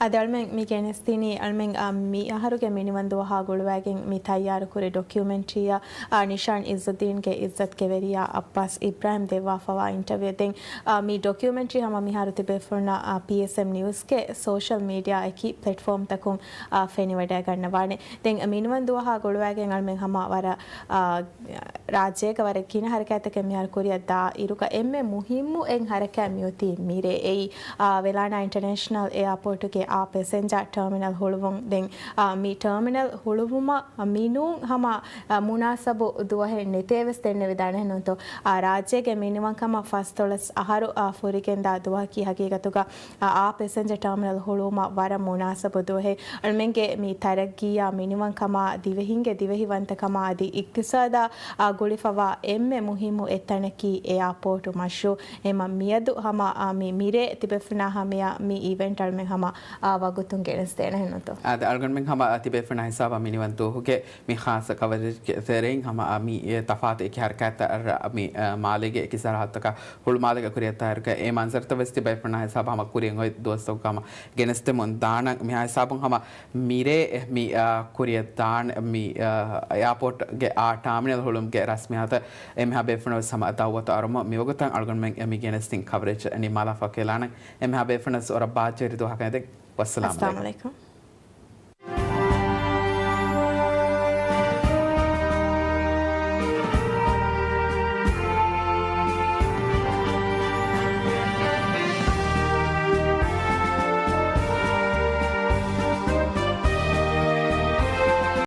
އަދި އަޅުމެން މި ގެނެސްދިނީ، އަޅުމެން، އާ، މި އަހަރުގެ މިނިވަން ދުވަހާ ގުޅުވައިގެން މި ތައްޔާރުކުރި ޑޮކިއުމެންޓްރީއަށް، އާ، ނިޝާން އިއްޒުއްދީންގެ އިއްޒަތްގެ ވެރިޔާ އައްބާސް އިބްރާހިމް ދެއްވާފަވާ އިންޓަވިއު. ދެން، އާ، މި ޑޮކިއުމެންޓްރީ ހަމަ މިހާރު ތިބޭފުޅުންނަށް، އާ، ޕީއެސްއެމް ނިއުސްގެ ސޯޝަލް މީޑިއާ އެކި ޕްލެޓްފޯމްތަކުން، އާ، ފެނިވަޑައިގަންނަވާނެ. ދެން މިނިވަން ދުވަހާ ގުޅުވައިގެން އަޅުމެން ހަމަ ވަރަށް، އާ، ރާއްޖޭގަ ވަރަށް ގިނަ ހަރަކާތްތަކެއް މިހާރު ކުރިއަށް ދާ އިރުގަ އެންމެ މުހިއްމު އެއް ހަރަކާތް މިއޮތީ މިރޭ. އެއީ، އާ، ވެލާނާ އިންޓަނޭޝަނަލް އެއާޕޯޓުގެ އާ ޕެސެންޖާ ޓާމިނަލް ހުޅުވުން. ދެން އާ، މި ޓާމިނަލް ހުޅުވުމަށް މިނޫން ހަމަ، އާ، މުނާސަބު ދުވަހެއް ނެތޭވެސް ދެންނެވިދާނެ ނޫންތޯ. އާ، ރާއްޖޭގެ މިނިވަންކަމަށް ފަސްދޮޅަސް އަހަރު، އާ، ފުރިގެންދާ ދުވަހަކީ ހަގީގަތުގަ، އާ، އާ ޕެސެންޖަ ޓާމިނަލް ހުޅުވުމަށް ވަރަށް މުނާސަބު ދުވަހެއް. އަޅުމެންގެ މި ތަރައްގީއާ މިނިވަންކަމާ ދިވެހިންގެ ދިވެހިވަންތަކަމާ އަދި އިޤްތިޞާދާ، އާ، ގުޅިފަވާ އެންމެ މުހިއްމު އެއްތަނަކީ އެއާޕޯޓު މަޝްރޫޢު. އެމަ މިއަދު ހަމަ، އާ، މި މިރޭ ތިބެފުނާ ހަމަޔަށް މި އިވެންޓް އަޅުމެން ހަމަ އާ، ވަގުތުން ގެނެސްދޭނެ ނޫންތޯ. އާދެ، އަޅުގަނޑުމެން ހަމަ ތިބޭފުޅުންނާ ހިސާބަށް މިނިވަން ދުވަހުގެ މި ޚާއްޞަ ކަވަރޭޖްގެ ތެރެއިން ހަމަ މި ތަފާތު އެކި ހަރަކާތްތައް މި މާލޭގެ އެކި ސަރަހައްދަކަށް ހުޅުމާލޭގެ ކުރިއަށް ދާއިރުގެ އެ މަންޒަރުތައް ވެސް ތިބޭފުޅުންނާ ހިސާބަށް ހަމަ ކުރިއަށް އޮތް ދުވަސްތަކުގަ ހަމަ ގެނެސްދެމުން ދާނަން. މިހާ ހިސާބުން ހަމަ މިރޭ މި، އާ، ކުރިއަށް ދާން މި، އާ، އެއާޕޯޓްގެ އާ ޓާމިނަލް ހުޅުމުގެ ރަސްމިއްޔާތަށް އެންމެހާ ބޭފުޅުންނަށް ވެސް ހަމަ ދައުވަތު އަރުމަށް މިވަގުތަށް އަޅުގަނޑުމެން މި ގެނެސްދިން ކަވަރޭޖް ނިންމާލާފަ ކިޔާލާނަން. އެންމެހާ ބޭފުޅުންނަށް ވެސް ވަރަށް ބާއްޖަވެރި ދުވަހަކަށް އެދެން. ވައްސަލާމް އައްސަލާމް އަލައިކުމް. އަލައިކުމް.